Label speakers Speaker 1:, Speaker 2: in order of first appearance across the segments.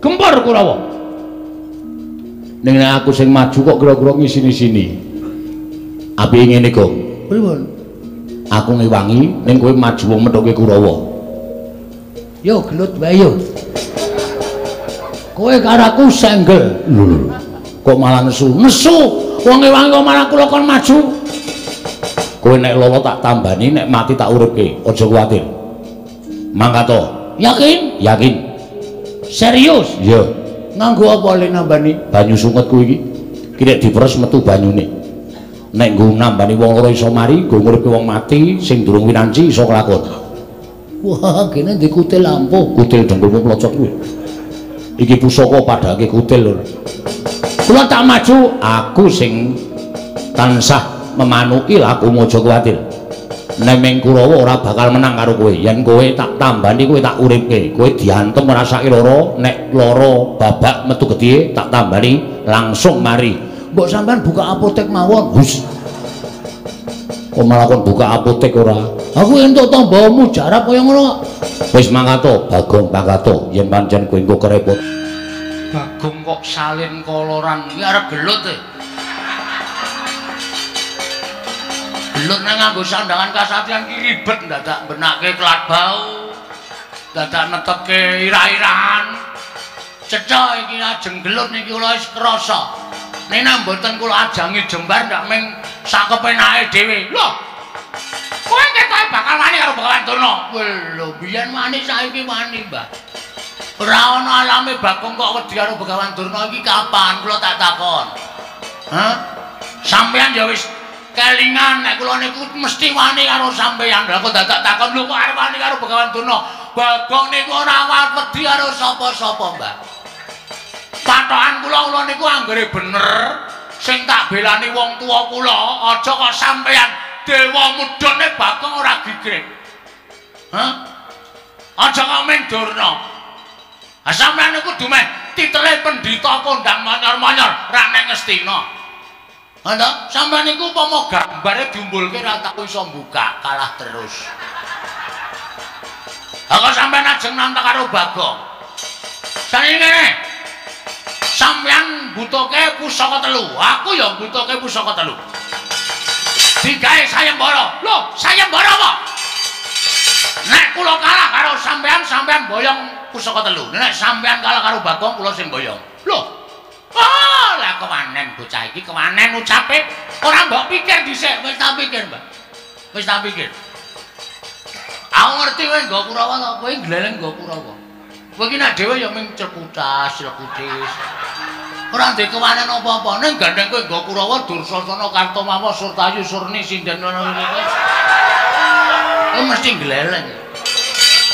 Speaker 1: Gempur Kurawa. Ning nek aku sing maju kok kira-kira ngisini-sini. Apike ngene, Gong. Pripun? Aku ngewangi ning kowe maju wong methuke Kurawa. Yo gelut wae yo. Kowe karo aku senggel. Lho, kok malah nesu? Nesu. Wong ngewangi kok malah kula kon maju. Kowe nek lolo tak tambani, nek mati tak uripke. Aja kuwatir. Mangkat to. Yakin? Yakin. Serius? Iya. Nganggo apa le nambani? Banyu sungetku iki. Ki nek diperes metu banyune. Nek nggo nambani wong loro iso mari, nggo nguripke wong mati sing durung winanci iso kelakon. Wah, kene ndek kutil ampuh, kutil dengkulmu plocot kuwi. Iki pusaka padhake kutil lho. Kula tak maju, aku sing tansah memanuki lakumu, aja kuwatir. Nemeng Kurawa ora bakal menang karo kowe. Yen kowe tak tambani, kowe tak uripke. Kowe diantem rasake lara, nek lara babak metu getih tak tambani langsung mari. Mbok sampean buka apotek mawon. Hus. Kok malah kon buka apotek ora? Aku entuk tamba mujarab kaya ngono kok. Wis mangkat to, Bagong mangkat to. Yen pancen kowe engko kerepot. Bagong kok salin koloran iki arep gelut e. Gelut nang nganggo sandangan kasatriyan ki ribet, dadak benake kelat bau, dadak netepke ira-irahan. Cetha iki ajeng gelut niki kula wis krasa. Nek nang mboten kula ajangi jembar ndak ming sakepenake dhewe. Lho. Kowe ketoke bakal wani karo Begawan Durna. Lho, biyen wani saiki wani, Mbah. Ora ana alame Bagong kok wedi karo Begawan Durna iki kapan kula tak takon. Hah? Sampeyan ya wis kelingan nek kula niku mesti wani karo sampeyan. Lah kok dadak takon lho kok arep wani karo Begawan Durna. Bagong niku ora wedi karo sapa-sapa, Mbah. Patokan kula kula niku anggere bener sing tak belani wong tuwa kula, aja kok sampeyan dewa mudhune Bagong ora gigrik. Hah? Aja kok ming Durna. Ha sampeyan niku dumeh titele pendhita kondang manyor-manyor ra neng Ngastina. Ha ta? Sampeyan niku upama gambare diumbulke ra tau iso mbuka, kalah terus. Ha kok sampeyan ajeng nantang karo Bagong. Saiki ngene. Sampeyan butuhke pusaka telu, aku ya butuhke pusaka telu. Digawe sayembara. Lho, sayembara apa? Nek kula kalah karo sampeyan, sampeyan boyong pusaka telu. Nek sampeyan kalah karo Bagong, kula sing boyong. Lho. Oh, lah kewanen bocah iki, kewanen ucape. Ora mbok pikir dhisik, wis tak pikir, Mbak. Wis tak pikir. Aku ngerti kowe nggo Kurawa to, kowe gleleng nggo Kurawa. Kowe iki nek dhewe ya ming cekutas, cekutis. Ora ndek kewanen apa-apa, ning gandeng kowe nggo Kurawa Dursasana Kartomawa Surtayu Surni sinden ngono kuwi. Kowe mesti gleleng.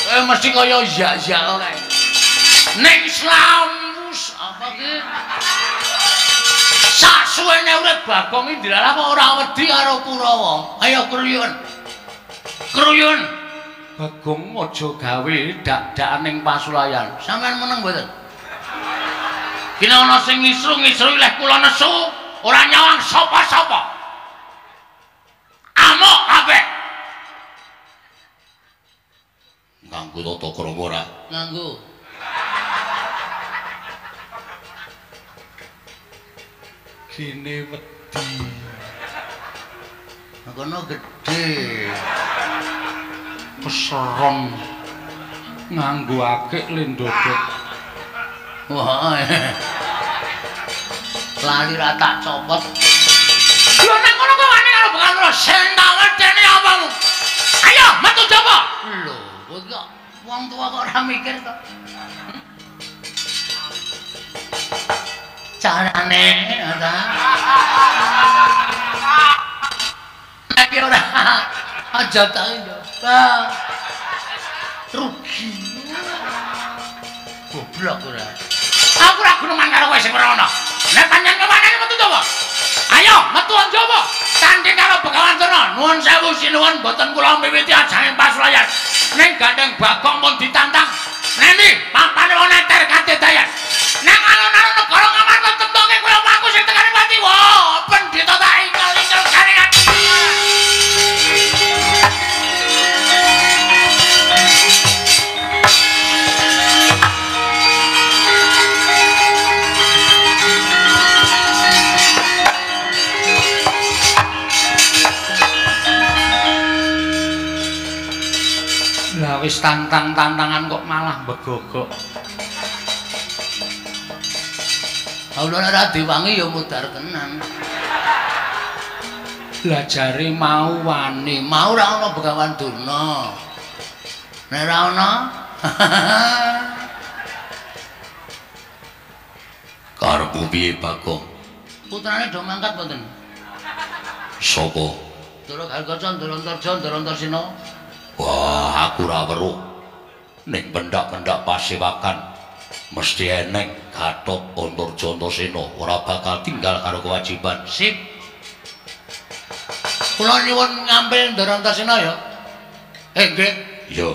Speaker 1: Kowe mesti kaya yak-yak kae. Ning Slamus apa ki? Sasuwene urip Bagong iki dilalah kok ora wedi karo Kurawa. Ayo kruyun. Kruyun. Bagong aja gawe dak-dakan ning pasulayan. Sampeyan meneng mboten? Kene ana sing ngisru-ngisru leh kula nesu, ora nyawang sapa-sapa. Amuk kabeh. Nganggo tata krama ora? Nganggo. Kene wedi. Kono gedhe. Keserem nganggo akik le ndodok. Wah. Lali ra tak copot. Lho nang kono kok wani karo Begawan Durna, sing tak wedeni apamu? Ayo metu jaba. Lho, kowe kok wong tuwa kok ora mikir to. Carane ta. Nek ora aja tak njaba. Rugi. Goblok ora. Aku ora guneman karo kowe sing ora ana. Nek pancen kewanen metu to. Ayo metu njaba. Tanding karo Begawan Durna. Nuwun sewu sinuwun mboten kula miwiti ajanging pasulayan. Ning gandeng Bagong pun ditantang. Nendi papane wong neter kadedayan. Nang alun-alun negara Ngamarta temtoke kowe apa aku sing tekane pati. Wah, pendhita tak ingkel-ingkel garingan. Wis tantang-tantangan kok malah begogok. Kula ora diwangi ya mudhar tenan. Lah jare mau wani, mau ora ana Begawan Durna. Nek ora ana
Speaker 2: karepmu piye Bagong?
Speaker 1: Putrane do mangkat mboten?
Speaker 2: Sapa?
Speaker 1: Ndara Gargaca, Ndara Antarja, Ndara Antarsena.
Speaker 2: Wah, aku ora weruh. Ning pendak-pendak pasewakan mesti eneng Gatot Antarja Antasena ora bakal tinggal karo kewajiban.
Speaker 1: Sip. Kula nyuwun ngambil Ndara Antarsena ya. Nggih.
Speaker 2: Ya.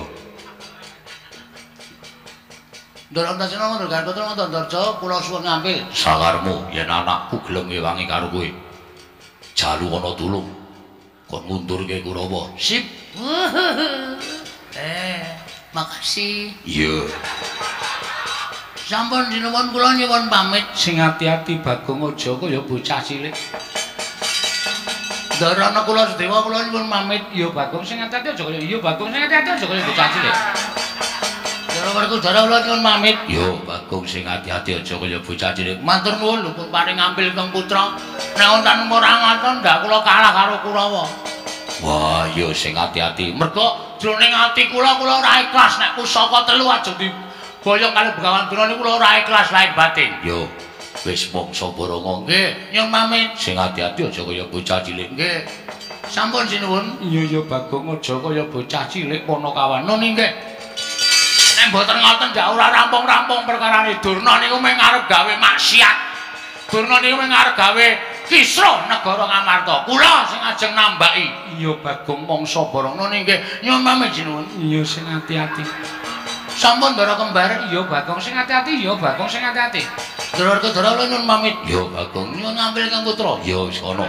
Speaker 1: Ndara Antasena Ndara Gargaca Ndara Antarja kula suwun ngambil.
Speaker 2: Sakarmu yen anakku gelem ngewangi karo kowe. Jalu ana tulung kon ngundurke Kurawa.
Speaker 1: Sip. Makasih.
Speaker 2: Iya.
Speaker 1: Sampun sinuwun kula nyuwun pamit. Sing ati-ati Bagong aja kaya bocah cilik. Ndara Nakula Sadewa kula nyuwun pamit. Ya Bagong sing ati-ati aja kaya iya Bagong sing ati-ati aja kaya bocah cilik. Ndara Werkudara kula nyuwun pamit.
Speaker 2: Ya Bagong sing ati-ati aja kaya bocah cilik.
Speaker 1: Matur nuwun lho pun paring ngambil kang putra. Nek wonten ora ngoten ndak kula kalah karo Kurawa.
Speaker 2: Wah, ya sing ati-ati.
Speaker 1: Mergo jroning ati kula kula ora ikhlas nek pusaka telu aja diboyong kali Begawan Durna niku kula ora ikhlas lahir batin.
Speaker 2: Yo, wis mangsa borongo.
Speaker 1: Nggih, nyuwun pamit.
Speaker 2: Sing ati-ati aja kaya bocah cilik.
Speaker 1: Nggih. Sampun sinuwun. Iya ya Bagong aja kaya bocah cilik Panakawan. Nun nggih. Nek mboten ngoten ndak ora rampung-rampung perkarane Durna niku mung arep gawe maksiat. Durna niku mung arep gawe kisruh negara Ngamarta. Kula sing ajeng nambaki. Iya Bagong mangsa barana nggih. Nyuwun pamit sinuwun. Iya sing ati-ati. Sampun Ndara kembar. Iya Bagong sing ati-ati. Iya Bagong sing ati-ati. Ndara Werkudara kula nyuwun pamit.
Speaker 2: Iya Bagong
Speaker 1: nyuwun ngambil kang putra.
Speaker 2: Iya wis ana.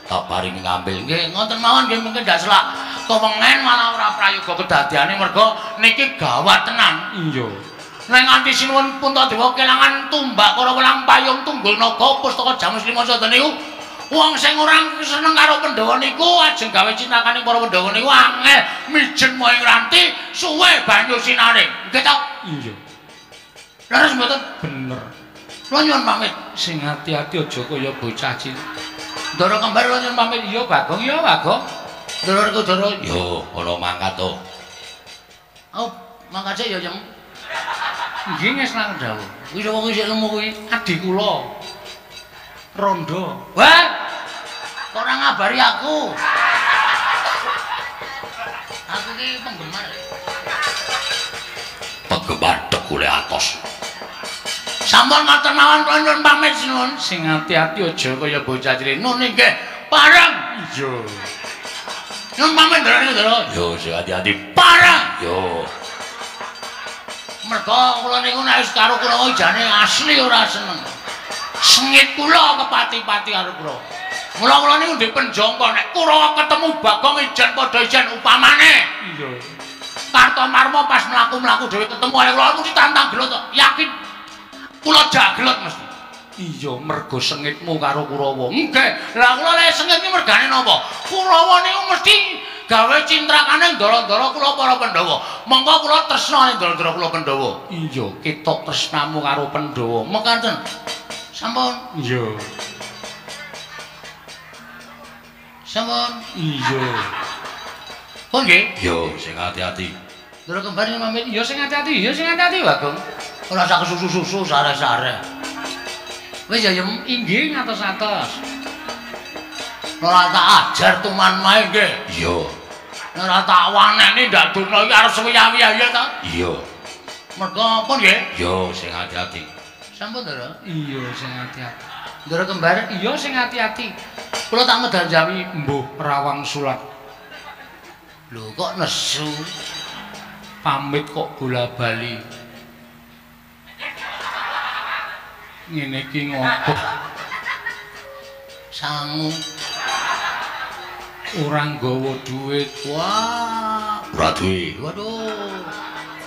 Speaker 2: Tak paringi ngambil.
Speaker 1: Nggih ngoten mawon nggih mungkin ndak selak kewengen malah ora prayoga kedadiane mergo niki gawat tenan. Iya. Nek nganti sinuwun Puntadewa kelangan tumbak Kurawa lan payung tunggul naga pustaka Jamus Lima Sada niku wong sing ora seneng karo Pandhawa niku ajeng gawe cintakane para Pandhawa niku angel mijen moing ranti suwe banyu sinare. Nggih ta? Iya. Leres mboten? Bener. Kula nyuwun pamit. Sing ati-ati aja kaya bocah cilik. Ndara kembar kula nyuwun pamit. Iya Bagong, iya Bagong. Ndara Werkudara.
Speaker 2: Yo, ana mangkat to.
Speaker 1: Oh, mangkat sik ya, Yang. Nggih ngesnaken dawuh. Kuwi sapa kuwi sik lemu kuwi? Adhi kula. Rondo. Wah. Kok ora ngabari aku? Aku ki penggemar.
Speaker 2: Penggemar tegule atos.
Speaker 1: Sampun ngoten mawon kula nyuwun pamit sinuwun. Sing ati-ati aja kaya bocah cilik. Nun nggih. Pareng. Iya. Nyuwun pamit Ndara Ndara.
Speaker 2: Yo sing ati-ati.
Speaker 1: Pareng.
Speaker 2: Yo.
Speaker 1: Mergo kula niku nek wis karo Kurawa jane asli ora seneng. Sengit kula kepati-pati karo kula. Mula kula niku ndek penjangka nek Kurawa ketemu Bagong ijen padha ijen upamane. Iya. Kartomarma pas mlaku-mlaku dhewe ketemu karo kula mesti tantang gelut to. Yakin kula jak gelut mesti. Iya, mergo sengitmu karo Kurawa. Nggih. Lah kula lek sengit iki mergane napa? Kurawa niku mesti gawe cintrakane ndara-ndara kula para Pandhawa. Monggo kula tresna ning ndara-ndara kula Pandhawa. Iya, ketok tresnamu karo Pandhawa. Mekaten. Sampun. Iya. Sampun. Iya. Pun nggih?
Speaker 2: Yo, sing ati-ati.
Speaker 1: Ndara kembar pamit. Iya sing ati-ati, iya sing ati-ati Bagong. Ora sak kesusu-susu sare-sare. Wis ya Yem, inggih ngatos-atos. Ora tak ajar tuman mae nggih.
Speaker 2: Iya.
Speaker 1: Ora tak waneni ndak Durna iki arep suwiya-wiya ya ta?
Speaker 2: Iya.
Speaker 1: Mergo pun nggih?
Speaker 2: Yo sing ati-ati.
Speaker 1: Sampun Ndara? Iya sing ati-ati. Ndara kembar? Iya sing ati-ati. Kula tak medal jawi mbuh rawang sulat. Lho kok nesu? Pamit kok bola-bali. Ngene iki ngopo? Sangu. Ora nggawa dhuwit. Wah,
Speaker 2: ora duwe.
Speaker 1: Waduh.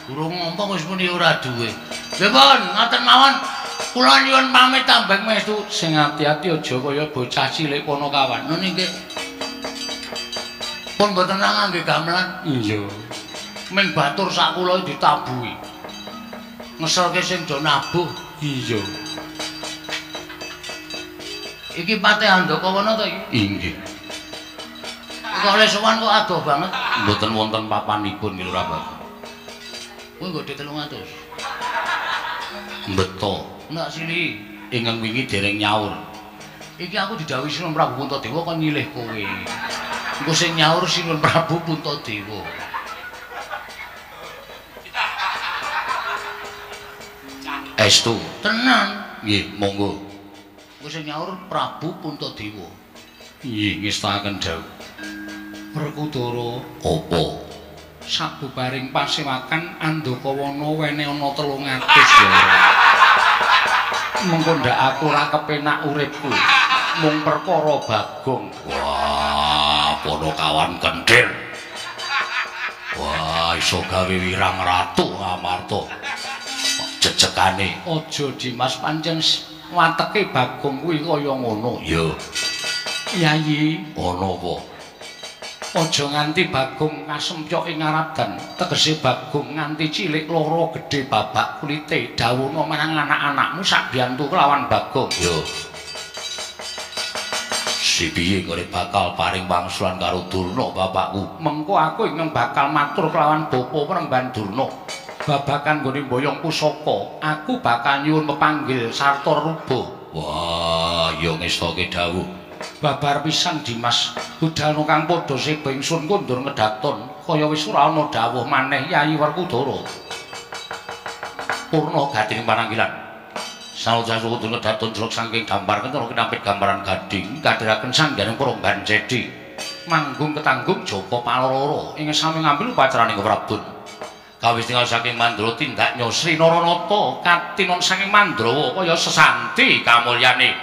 Speaker 1: Durung ngomong wis muni ora duwe. Nggih pun, ngoten mawon. Kula nyuwun pamit tambeng mestu. Sing ati-ati aja kaya bocah cilik Panakawan. Ngono nggih. Pun mboten ngangge gamelan. Iya. Ming batur sak kula ditabuhi. Ngeselke sing do nabuh.
Speaker 2: Iya.
Speaker 1: Iki Patih Handakawana to iki?
Speaker 2: Inggih.
Speaker 1: Kok oleh sowan kok adoh banget.
Speaker 2: Mboten wonten papanipun nggih Lurah Bagong.
Speaker 1: Kuwi nggo 300.
Speaker 2: Beto.
Speaker 1: Nak sili
Speaker 2: ingkang wingi dereng nyaur.
Speaker 1: Iki aku didhawuhi Sinuwun Prabu Puntadewa kon nyilih kowe. Engko sing nyaur Sinuwun Prabu Puntadewa.
Speaker 2: Estu.
Speaker 1: Tenan.
Speaker 2: Nggih, monggo.
Speaker 1: Engko sing nyaur Prabu Puntadewa.
Speaker 2: Nggih, ngestakaken dawuh.
Speaker 3: Werkudara,
Speaker 2: apa?
Speaker 3: Sabubaring pasewakan Andakawana wene ana 300 ya. Mengko ndak aku ora kepenak uripku. Mung perkara Bagong.
Speaker 2: Wah, Ponokawan kendhil. Wah, iso gawe wirang ratu Amarta. Jejekane
Speaker 3: aja Dimas, pancen wateke Bagong kuwi kaya ngono.
Speaker 2: Ya.
Speaker 3: Yayi,
Speaker 2: ana apa?
Speaker 3: Aja nganti Bagong ngasempyok ing Aradan, tegese Bagong nganti cilik lara gedhe babak kulite. Dawuhna marang anak-anakmu sak biyantu kelawan Bagong.
Speaker 2: Ya. Si piye nggone bakal paring wangsulan karo Durna bapakku?
Speaker 3: Mengko aku ingkang bakal matur kelawan Bapa Premban Durna. Babakan nggone mboyong pusaka, aku bakal nyuwun pepanggil sarta rubuh.
Speaker 2: Wah, ya ngestake dawuh.
Speaker 3: Babar pisan Dimas, budalno kang padha seba ingsun kondur ngedaton, kaya wis ora ana dawuh maneh Yayi Werkudara.
Speaker 2: Purna gading pananggilan. Sanuja kudu ngedaton jelek saking gambar kentara kinampit gambaran gading kadhiraken sangganing Promban Cedi.
Speaker 3: Manggung ketanggung Joko Paloro ing sami ngambil upacaraning Prabun.
Speaker 2: Kawis tinggal saking Mandra tindak
Speaker 3: Sri Naranata katinon saking Mandrawa kaya sesanti kamulyane.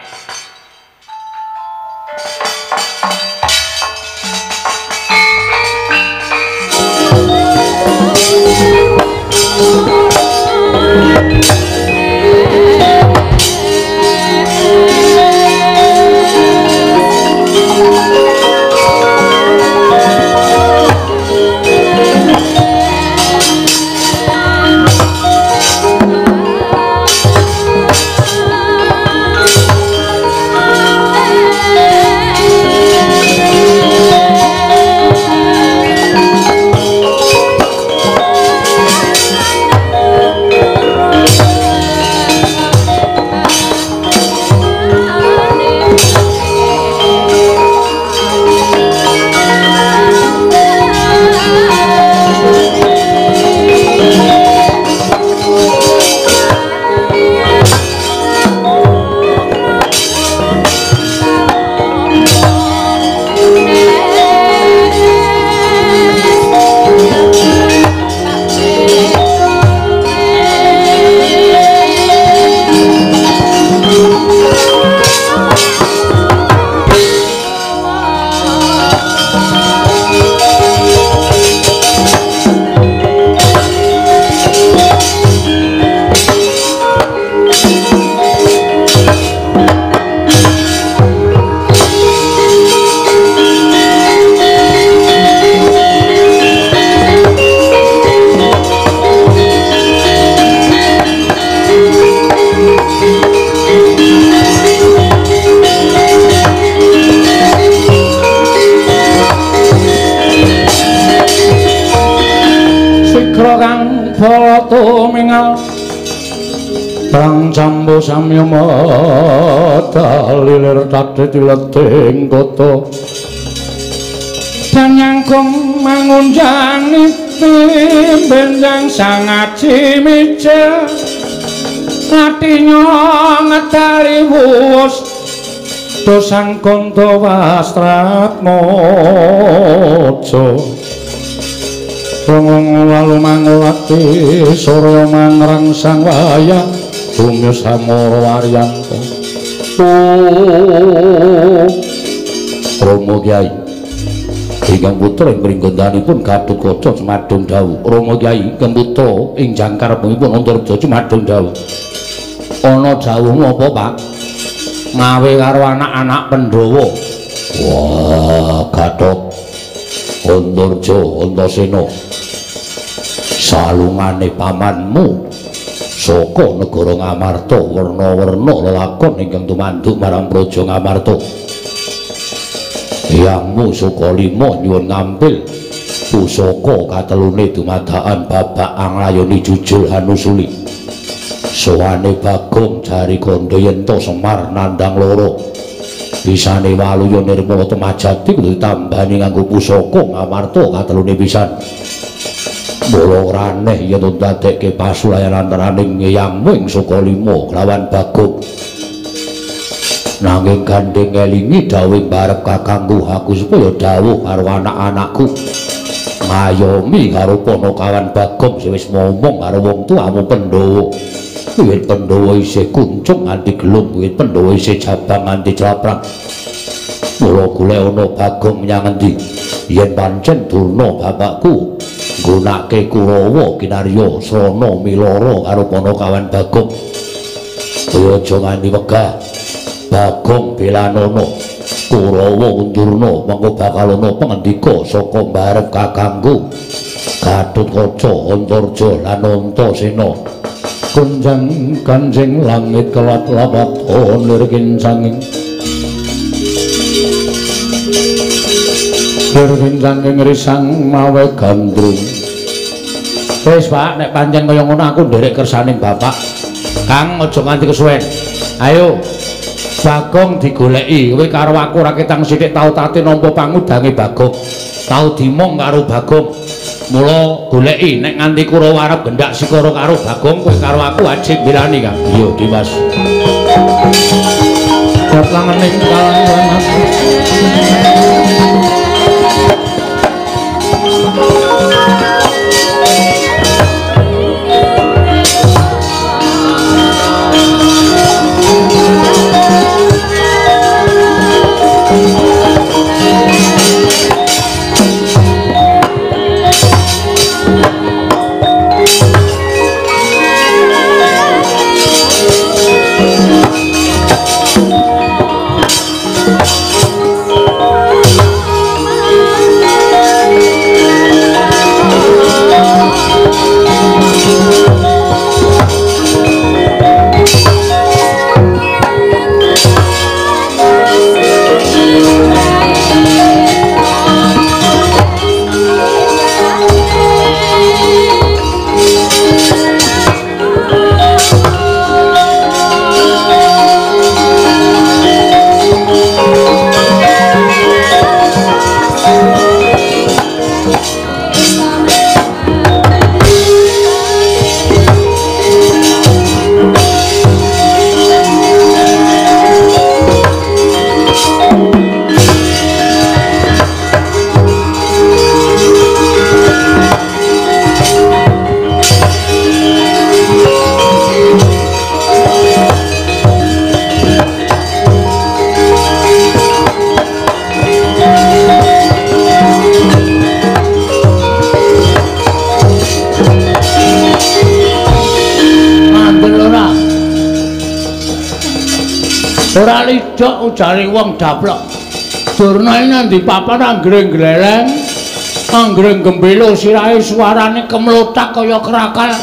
Speaker 3: Jambu samyama dalilir tadhe dileting kota dan nyangkung mangunjani benjang sangaji mija atinya ngedali wus dosang konto wastratmojo rong lalu mangulati surya mangrangsang wayang Bumi Samara Waryanto.
Speaker 2: Rama Kyai ingkang putra ing pringgondanipun Gatotkaca cumadung dawuh. Rama Kyai ingkang putra ing jangkar benipun Antarja cumadung dawuh. Ana dawuhmu apa, Pak? Ngawe karo anak-anak Pandhawa. Wah, Gatot Antarja Antasena. Salungane pamanmu saka negara Ngamarta werna-werna lelakon ingkang tumanduk marang Praja Ngamarta. Eyangmu Sukalima nyuwun ngampil pusaka katelune dumadakan babak anglayoni jujul hanusuli. Sowane Bagong jari kandha yen to Semar nandhang loro. Bisane Waluya Nirmala Temajati kudu ditambani nganggo pusaka Ngamarta katelune pisan. Mula ora aneh yen ndadekke pasulayan antaraning eyangmu ing Sukalima kelawan Bagong. Nanging gandeng ngelingi dawuh barep kakangku aku supaya dawuh karo anak-anakku ngayomi karo Panakawan Bagong sing wis ngomong karo wong tuamu Pandhawa. Wiwit Pandhawa isih kuncung nganti gelung, wiwit Pandhawa isih jabang nganti claprang. Mula golek ana Bagong menyang endi? Yen pancen Durna bapakku nggunake Kurawa kinarya srana milara karo Panakawan Bagong. Kaya aja nganti wegah. Bagong belanana Kurawa undurna mengko bakal ana pangendika saka mbarep kakangku Gatotkaca Antarja lan Antasena. Kunjang kanjeng langit kelat lapat lir kincanging lir kincanging risang mawe gandrung. Wis Pak, nek pancen kaya ngono aku nderek kersaning bapak. Kang aja nganti kesuwen. Ayo Bagong digoleki, kowe karo aku ora ketang sithik tau tate nampa pangudange Bagong. Tau dimong karo Bagong. Mula goleki nek nganti Kurawa arep gendak sikara karo Bagong, kowe karo aku wajib bilani, Kang. Iya, Dimas. Datlangening kalangan. Ora lidok ujare wong daplok. Durna iki nang ndi papan anggere gleleng, anggere gembelo sirahe suarane kemlothak kaya krakal.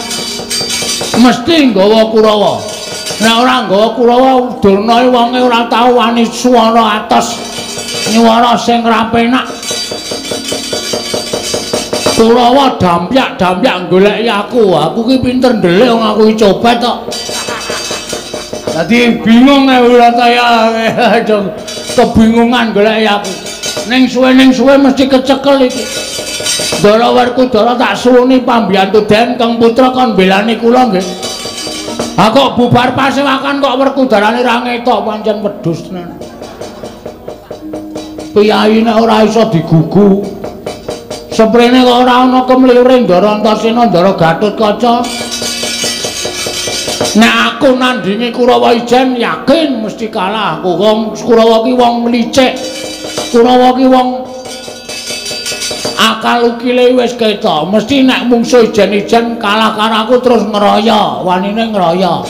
Speaker 2: Mesti nggawa Kurawa. Nek ora nggawa Kurawa, Durna iki wonge ora tau wani suara atos. Nyuara sing ra penak. Kurawa dampyak-dampyak goleki aku. Aku ki pinter ndelik wong aku iki copet kok. Dadi bingung ora kaya kebingungan goleki aku. Ning suwe mesti kecekel iki. Ndara Werkudara tak suwuni pambiyantu Den Kang Putra kon belani kula nggih. Ha kok bubar pasewakan kok Werkudarane ra ngetok pancen wedhus tenan. Piyayi nek ora iso digugu. Seprene kok ora ana kemlire Ndara Antasena Ndara Gatotkaca. Nek aku nandingi Kurawa ijen yakin mesti kalah aku. Wong Kurawa ki wong licik. Kurawa ki wong akal ukile wis ketok. Mesti nek mungsuh ijen-ijen kalah karo aku terus ngeroyo, wanine ngeroyo.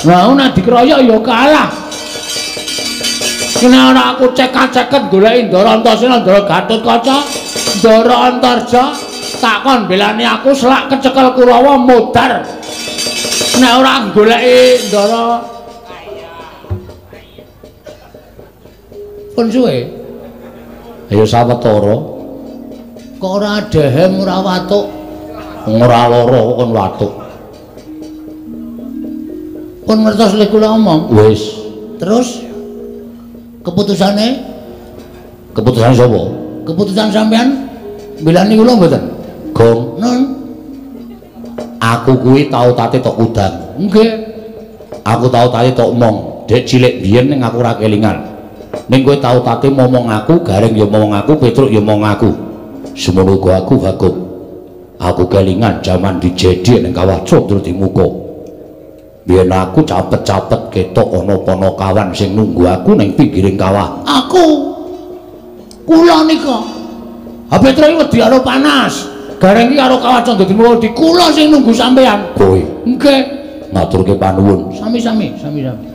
Speaker 2: Lah nek dikeroyok ya kalah. Nek ora aku cekak-ceket goleki Ndara Antasena, Ndara Gatotkaca, Ndara Antarja,
Speaker 1: Takon belani aku selak kecekel Kurawa modar. Nek ora goleki Ndara. Pun suwe.
Speaker 2: Ayo sawetara.
Speaker 1: Kok ora dehem ora watuk?
Speaker 2: Ora lara kok kon watuk.
Speaker 1: Pun ngertos lek kula omong.
Speaker 2: Wis.
Speaker 1: Terus keputusane?
Speaker 2: Keputusan sapa?
Speaker 1: Keputusan sampean mbelani kula mboten?
Speaker 2: Gong.
Speaker 1: Nun.
Speaker 2: Aku kuwi tau tate tok udan.
Speaker 1: Nggih.
Speaker 2: Aku tau tate tok omong. Dek cilik biyen ning aku ora kelingan. Ning kowe tau tate momong aku, Gareng ya momong aku, Petruk ya momong aku. Semono uga aku Bagong. Aku kelingan jaman dijedi ning kawah Candradimuka. Biyen aku capet-capet ketok ana panakawan sing nunggu aku ning pinggiring kawah.
Speaker 1: Aku kula nika. Ha Petruk iki wedi karo panas. Gareng iki karo kawah Candradimuka wedi kula sing nunggu sampean.
Speaker 2: Kowe.
Speaker 1: Nggih.
Speaker 2: Ngaturke panuwun.
Speaker 1: Sami-sami, sami-sami.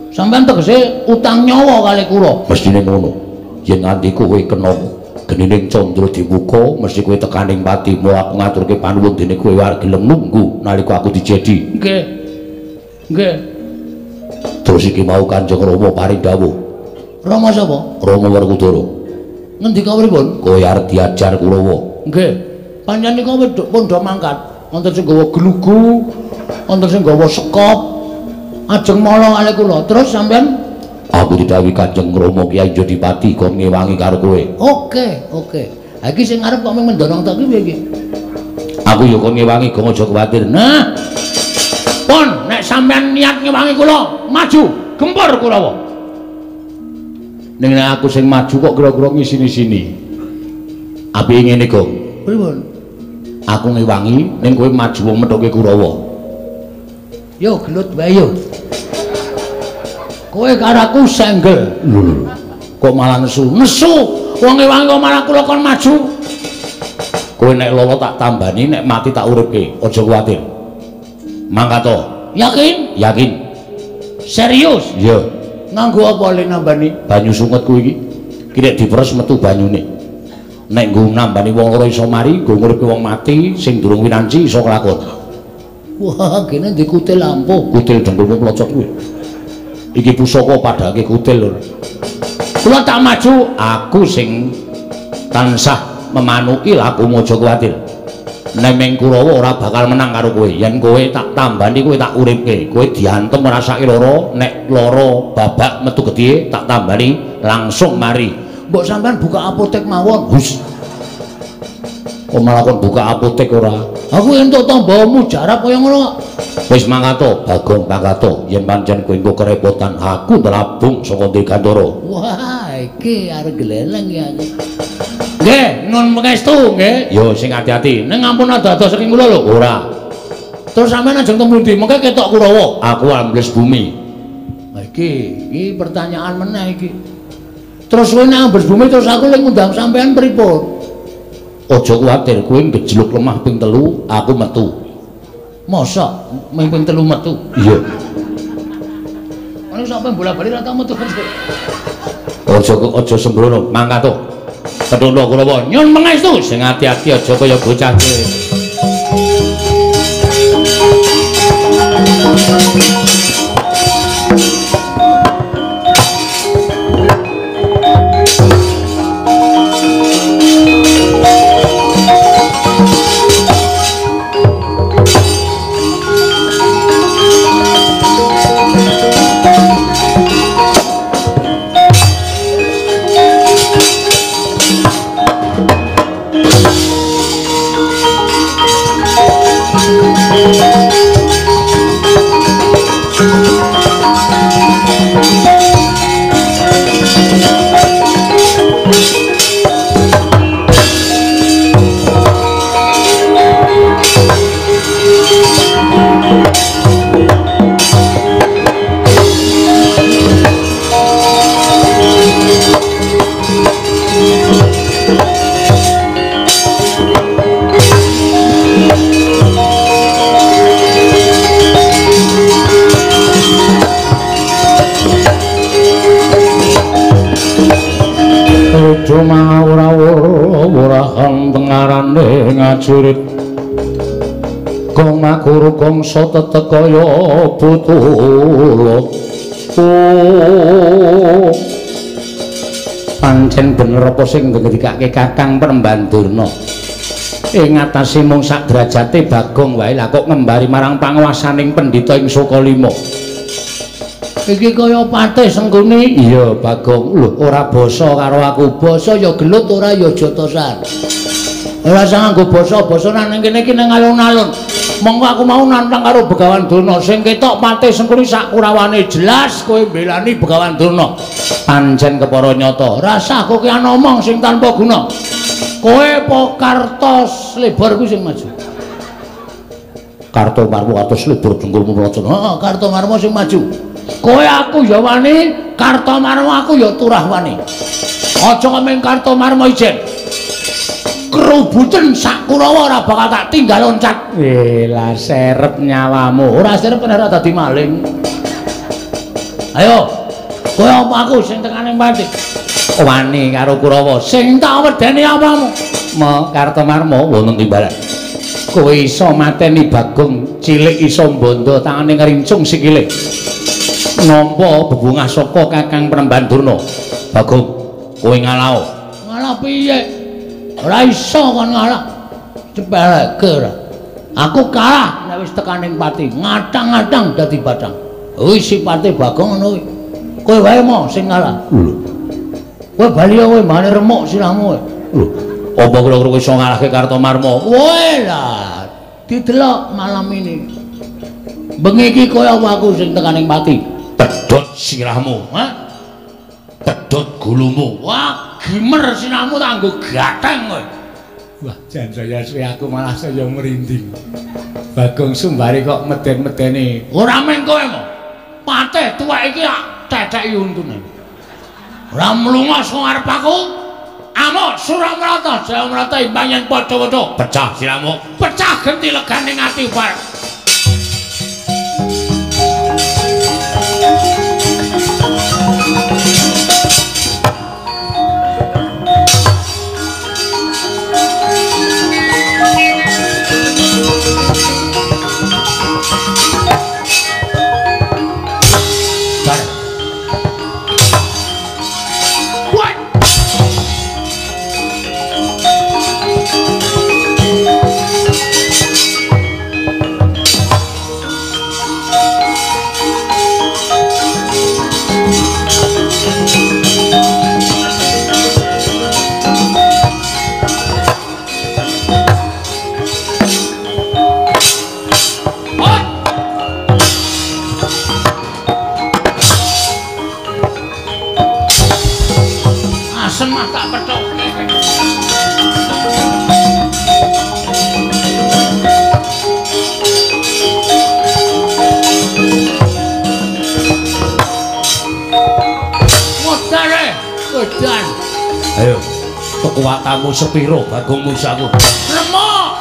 Speaker 1: Sampean tegese utang nyawa kali kula.
Speaker 2: Mestine ngono. Yen nganti kowe kena genining Candradimuka, mesti kowe tekaning pati. Mula aku ngaturke panuwun dene kowe arep gelem nunggu nalika aku dijedi.
Speaker 1: Nggih. Nggih.
Speaker 2: Terus iki mau Kanjeng Rama paring dawuh.
Speaker 1: Rama sapa?
Speaker 2: Rama Werkudara.
Speaker 1: Ngendika pripun?
Speaker 2: Kowe arep diajar Kurawa.
Speaker 1: Nggih. Pancen nika wedhuk pun do mangkat. Wonten sing gawa glugu, wonten sing gawa sekop. Ajeng mala kalih kula. Terus sampean?
Speaker 2: Aku didhawuhi Kanjeng Rama Kyai Jodipati kon ngewangi karo kowe.
Speaker 1: Oke, oke. Ha iki sing arep kok mung mendonong tok iki piye iki?
Speaker 2: Aku ya kon ngewangi, gong aja kuwatir.
Speaker 1: Nah. Pun nek sampean niat ngewangi kula, maju, gempur Kurawa.
Speaker 2: Ning nek aku sing maju kok kira-kira ngisini-sini. Apike ngene, Gong.
Speaker 1: Pripun?
Speaker 2: Aku ngewangi ning kowe maju wong methuke Kurawa.
Speaker 1: Yo gelut wae yo. Kowe karo aku senggel.
Speaker 2: Lho, kok malah nesu?
Speaker 1: Nesu. Wong ngewangi kok malah kula kon maju.
Speaker 2: Kowe nek lolo tak tambani, nek mati tak uripke. Aja kuwatir. Mangkat to.
Speaker 1: Yakin?
Speaker 2: Yakin.
Speaker 1: Serius?
Speaker 2: Iya.
Speaker 1: Nganggo apa le nambani?
Speaker 2: Banyu sunget kuwi iki. Ki nek diperes metu banyune. Nek nggo nambani wong ora iso mari, nggo nguripke wong mati sing durung winanci iso kelakon.
Speaker 1: Wah, kene ndek kutil ampuh.
Speaker 2: Kutil dengkulmu plocot kuwi. Iki pusaka padhake kutil lho.
Speaker 1: Kula tak maju,
Speaker 2: aku sing tansah memanuki lakumu aja kuwatir. Nemeng Kurawa ora bakal menang karo kowe. Yen kowe tak tambani, kowe tak uripke. Kowe diantem rasake lara, nek lara babak metu getih tak tambani langsung mari.
Speaker 1: Mbok sampean buka apotek mawon.
Speaker 2: Hus. Kok malah kon buka apotek ora?
Speaker 1: Aku entuk tamba mujarab kaya ngono.
Speaker 2: Wis mangkat to, Bagong mangkat to. Yen pancen kowe engko kerepotan, aku nrabung saka Dirgantara.
Speaker 1: Wah, iki arep gleleng ya aku. Nggih, nun pangestu nggih.
Speaker 2: Ya sing ati-ati.
Speaker 1: Ning ampun ado-ado saking kula lho.
Speaker 2: Ora.
Speaker 1: Terus sampean ajeng teng pundi? Mengke ketok Kurawa.
Speaker 2: Aku ambles bumi.
Speaker 1: Ha iki, iki pertanyaan meneh iki. Terus kowe nek ambles bumi terus aku lek ngundang sampean pripun?
Speaker 2: Aja kuwatir, kowe ngejluk lemah ping 3, aku metu.
Speaker 1: Mosok mung ping 3 metu?
Speaker 2: Iya.
Speaker 1: Ana sampe bola-bali ra tau metu.
Speaker 2: Aja sembrono, mangkat to. Kethono Kurawa,
Speaker 1: nyun pangestu
Speaker 2: sing ati-ati aja kaya bocah kowe. prajurit. Gong makuru gongso tetek kaya butula. Oh. Pancen bener apa sing ngendikake Kakang Penemban Durna. Ing atase mung sak derajate Bagong wae lah kok ngembari marang panguwasaning pendhita ing Sukalima. Iki kaya patih Sengkuni. Iya Bagong, lho ora basa karo aku. Basa ya gelut ora ya jotosan. Ora usah nganggo basa-basa nang kene iki nang alun-alun. Monggo aku mau nantang karo Begawan Durna. Sing ketok patih Sengkuni sak kurawane jelas kowe mbelani Begawan Durna. Pancen kepara nyata. Rasah kowe ki ngomong sing tanpa guna. Kowe apa Karta Slebor kuwi sing maju? Karta Marmo atus lebur dengkulmu mlocon. Heeh, Karta Marmo sing maju. Kowe aku ya wani, Karta Marmo aku ya turah wani. Aja kemeng Karta Marmo ijen. Kerubuten sak Kurawa ora bakal tak tinggal loncat. Lah serep nyawamu. Ora serep ora dadi maling. Ayo, kowe apa aku sing tekane pati? Wani karo Kurawa. Sing tak wedeni apamu? Ma Karta Marmo wonten timbalan. Kowe iso mateni Bagong cilik iso mbondo tangane ngrincung sikile. Nampa bebungah saka Kakang Penemban Durna. Bagong, kowe ngalao. Ngalah piye? Ora iso kon ngalah. Cepeleke ora. Aku kalah nek wis tekaning pati, ngatang-ngatang dadi batang. Wis sipate Bagong ngono kuwi. Kowe wae mo sing ngalah. Lho. Kowe bali kowe mane remuk sirahmu kowe. Lho, apa kira-kira iso ngalahke Karta Marmo? Kowe lah didelok malam ini. Bengi iki kowe apa aku sing tekaning pati? Pedhot sirahmu, ha? Pedhot gulumu. Wah, gimer sirahmu tak nggo gatheng kowe.
Speaker 3: Wah, jan saya suwe aku malah saya merinding. Bagong Sumbari kok meden-medeni.
Speaker 1: Ora meng kowe mo. Patih tuwek iki tak ceceki untune. Ora mlunga saka ngarep aku. Amuk Suramrata, Jayamrata imbang yen padha-padha.
Speaker 2: Pecah sirahmu.
Speaker 1: Pecah genti legane ati bar.
Speaker 2: Ayo, kekuatanmu sepiro Bagong Musaku?
Speaker 1: Remuk.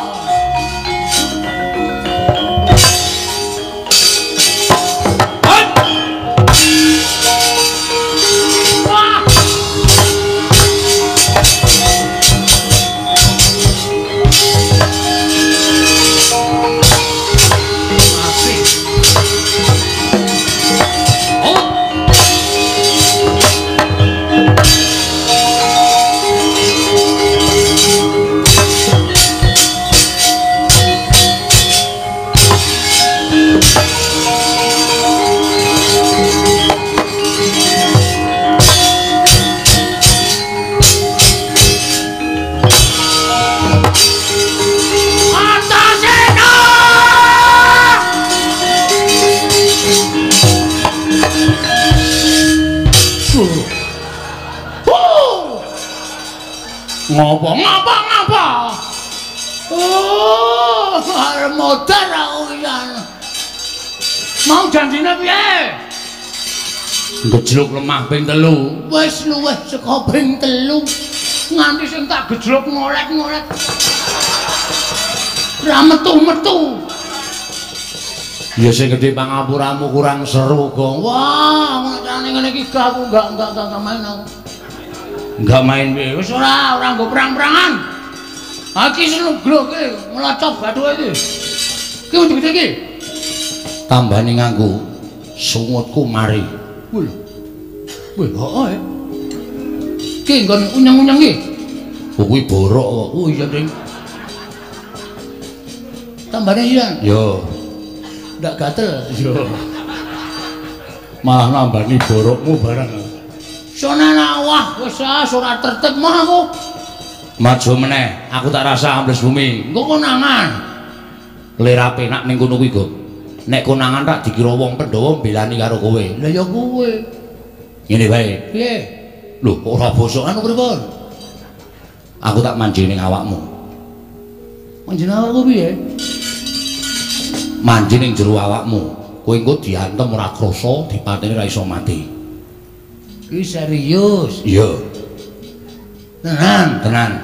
Speaker 1: Ngopo ngapa ngapa? Oh, arep modar aku pisan. Mau janjine piye?
Speaker 2: Gejluk lemah ping 3.
Speaker 1: Wis luwih saka ping 3. Nganti sing tak gejluk ngolek-ngolek. Ra metu-metu.
Speaker 2: Ya sing gedhe pangapuramu kurang seru, Gong.
Speaker 1: Wah, ngene ngene iki aku enggak main aku.
Speaker 2: Enggak main piye?
Speaker 1: Wis ora nggo perang-perangan. Ha iki senugro iki nglocop bathuke iki. Ki gede iki.
Speaker 2: Tambane nganggo sungutku mari.
Speaker 1: Wih. Wih, heeh. Ki nggon unyeng-unyeng iki.
Speaker 2: Oh kuwi borok kok.
Speaker 1: Oh iya, Ding. Tambane iya.
Speaker 2: Yo.
Speaker 1: Ndak gatel.
Speaker 2: Yo. Malah nambani borokmu barang.
Speaker 1: Sonana wah wis ora tertib mah aku.
Speaker 2: Maju meneh, aku tak rasa ambles bumi.
Speaker 1: Engko konangan.
Speaker 2: Lera penak ning kono kuwi, Gong. Nek konangan tak dikira wong Pandhawa mbelani karo kowe.
Speaker 1: Lah ya kowe.
Speaker 2: Ngene wae.
Speaker 1: Piye?
Speaker 2: Lho, kok ora bosokan pripun? Aku tak manjing ning awakmu.
Speaker 1: Manjing awakku piye?
Speaker 2: Manjing ning jero awakmu. Kowe engko diantem ora krasa, dipateni ora iso mati.
Speaker 1: Iki serius.
Speaker 2: Iya.
Speaker 1: Tenan,
Speaker 2: tenan.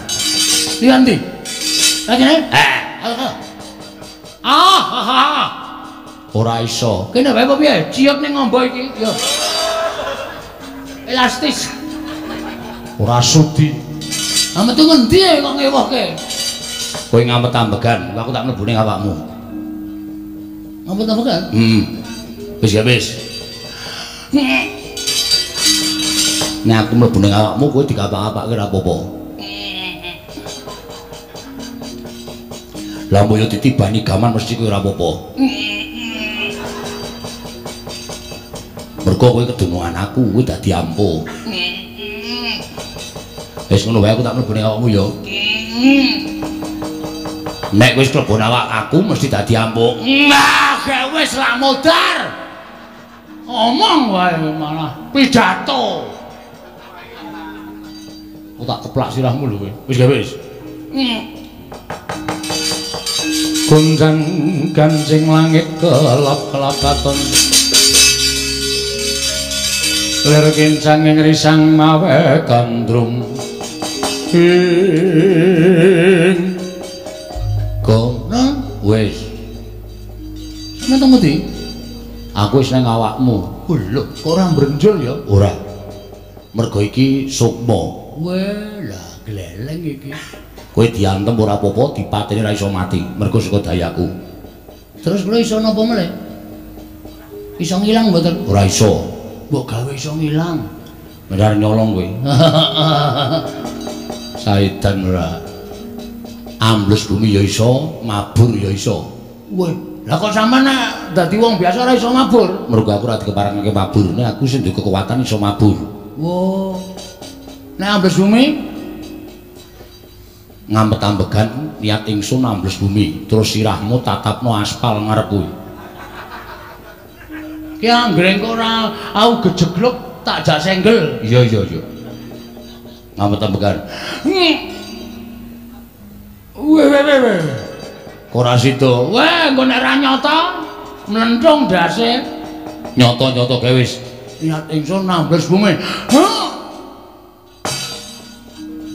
Speaker 1: Liyan ndi? Kene?
Speaker 2: Eh.
Speaker 1: Ah, ah.
Speaker 2: Ora iso.
Speaker 1: Kene wae apa piye? Ciut ning ngombo iki. Yo. Elastis.
Speaker 2: Ora sudi.
Speaker 1: Ah metu ngendi kok ngewohke?
Speaker 2: Kowe ngamet ambegan, aku tak mlebu ning awakmu.
Speaker 1: Ngamet ambegan?
Speaker 2: Heeh. Wis ya wis. Nek aku mlebu ning awakmu kowe dikapak-apake ora apa-apa. Lah mbok yo ditibani gaman mesti kowe ora apa-apa. Mergo kowe kedunungan aku, kowe dadi ampuh. Wis ngono wae aku tak mlebu ning awakmu ya. Nek wis mlebu awak aku mesti dadi ampuh.
Speaker 1: Nah, wis lah modar. Omong wae malah pidato.
Speaker 2: Aku tak keplak sirahmu lho kowe. Wis gak wis. Gonjang gancing langit kelap-kelap katon. Lir kincang ing risang mawe gandrung. Ing kono wis.
Speaker 1: Sampeyan temu ndi?
Speaker 2: Aku wis nang awakmu.
Speaker 1: Lho, kok ora mbrenjol ya?
Speaker 2: Ora. Mergo iki sukma.
Speaker 1: Weh, lah gleleng iki.
Speaker 2: Kowe diantem ora apa-apa, dipateni ora iso mati, mergo saka dayaku.
Speaker 1: Terus kula iso napa meleh? Iso ngilang mboten?
Speaker 2: Ora iso.
Speaker 1: Mbok gawe iso ngilang.
Speaker 2: Benar nyolong kowe. Saidan ora. Ambles bumi ya iso, mabur ya iso.
Speaker 1: Weh, lah kok sampean nek dadi wong biasa ora iso mabur?
Speaker 2: Mergo aku ora dikeparengake mabur, nek aku sing duwe kekuatan iso mabur.
Speaker 1: Wo. Nek ambles bumi
Speaker 2: ngampet ambegan niat ingsun ambles bumi, terus sirahmu tatapno aspal ngarep kuwi.
Speaker 1: Ki anggere kok ora aku gejegluk tak jak senggel.
Speaker 2: Iya iya iya. Ngampet ambegan.
Speaker 1: Weh weh weh.
Speaker 2: Kok ora sida?
Speaker 1: Weh, engko nek ora nyata mlenthung ndase.
Speaker 2: Nyata-nyata gawe wis.
Speaker 1: Niat ingsun ambles bumi.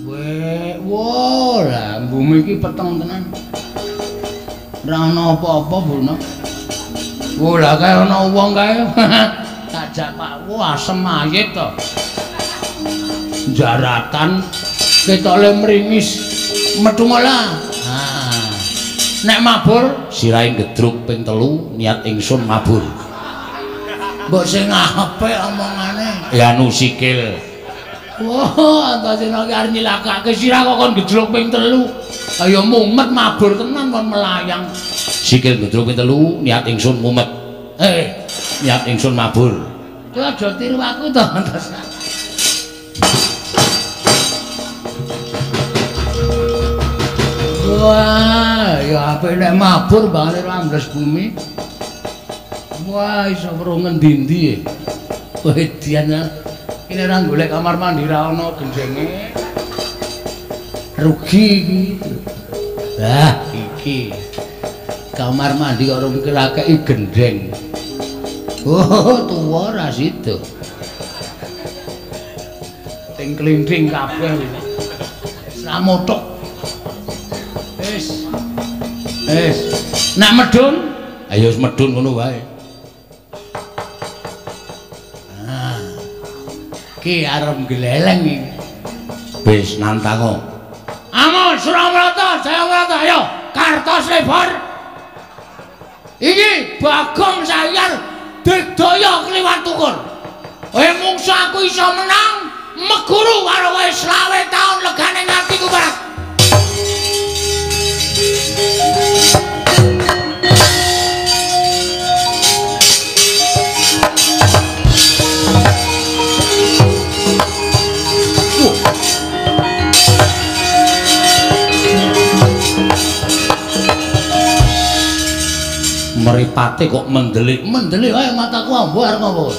Speaker 1: Weh, wo, lah bumi iki peteng tenan. Ora ana apa-apa, Bu. Wo, lah kae ana wong kae. Tak jak Pak, wo asem mayit to. Jaratan ketoke mringis metu malah. Ha. Nek mabur
Speaker 2: sirahe gedruk ping 3 niat ingsun mabur.
Speaker 1: Mbok sing apik omongane.
Speaker 2: Ya anu sikil.
Speaker 1: Wah, antasena ki arep nyilakake sirah kok kon gedruk ping 3. Ayo mumet mabur tenan kon melayang.
Speaker 2: Sikil gedruk ping 3 niat ingsun mumet. Niat ingsun mabur.
Speaker 1: Kowe aja tiru aku to, Antasena. Wah, ya apik nek mabur bangane ambles bumi. Wah, iso weruh ngendi-endi. Wedian ini ora golek kamar mandi ra ana gendenge. Rugi iki. Lah, iki. Kamar mandi kok rung kirakeki gendeng. Oh, tuwa ra sida. Ting klinting kabeh wis. Ra motok. Wis. Wis. Nek medun,
Speaker 2: ayo wis medun ngono wae.
Speaker 1: Ki arep gleleng iki.
Speaker 2: Wis nantango.
Speaker 1: Amos. Suramarta, Jayamarta, ayo Kartos Lebor. Iki Bagong Sayar digdaya kliwat tukur. Kowe mungsu aku iso menang meguru karo kowe 25 taun legane ngatiku Pak.
Speaker 2: Mripate kok mendelik.
Speaker 1: Mendelik wae mataku ambo arep ngopo.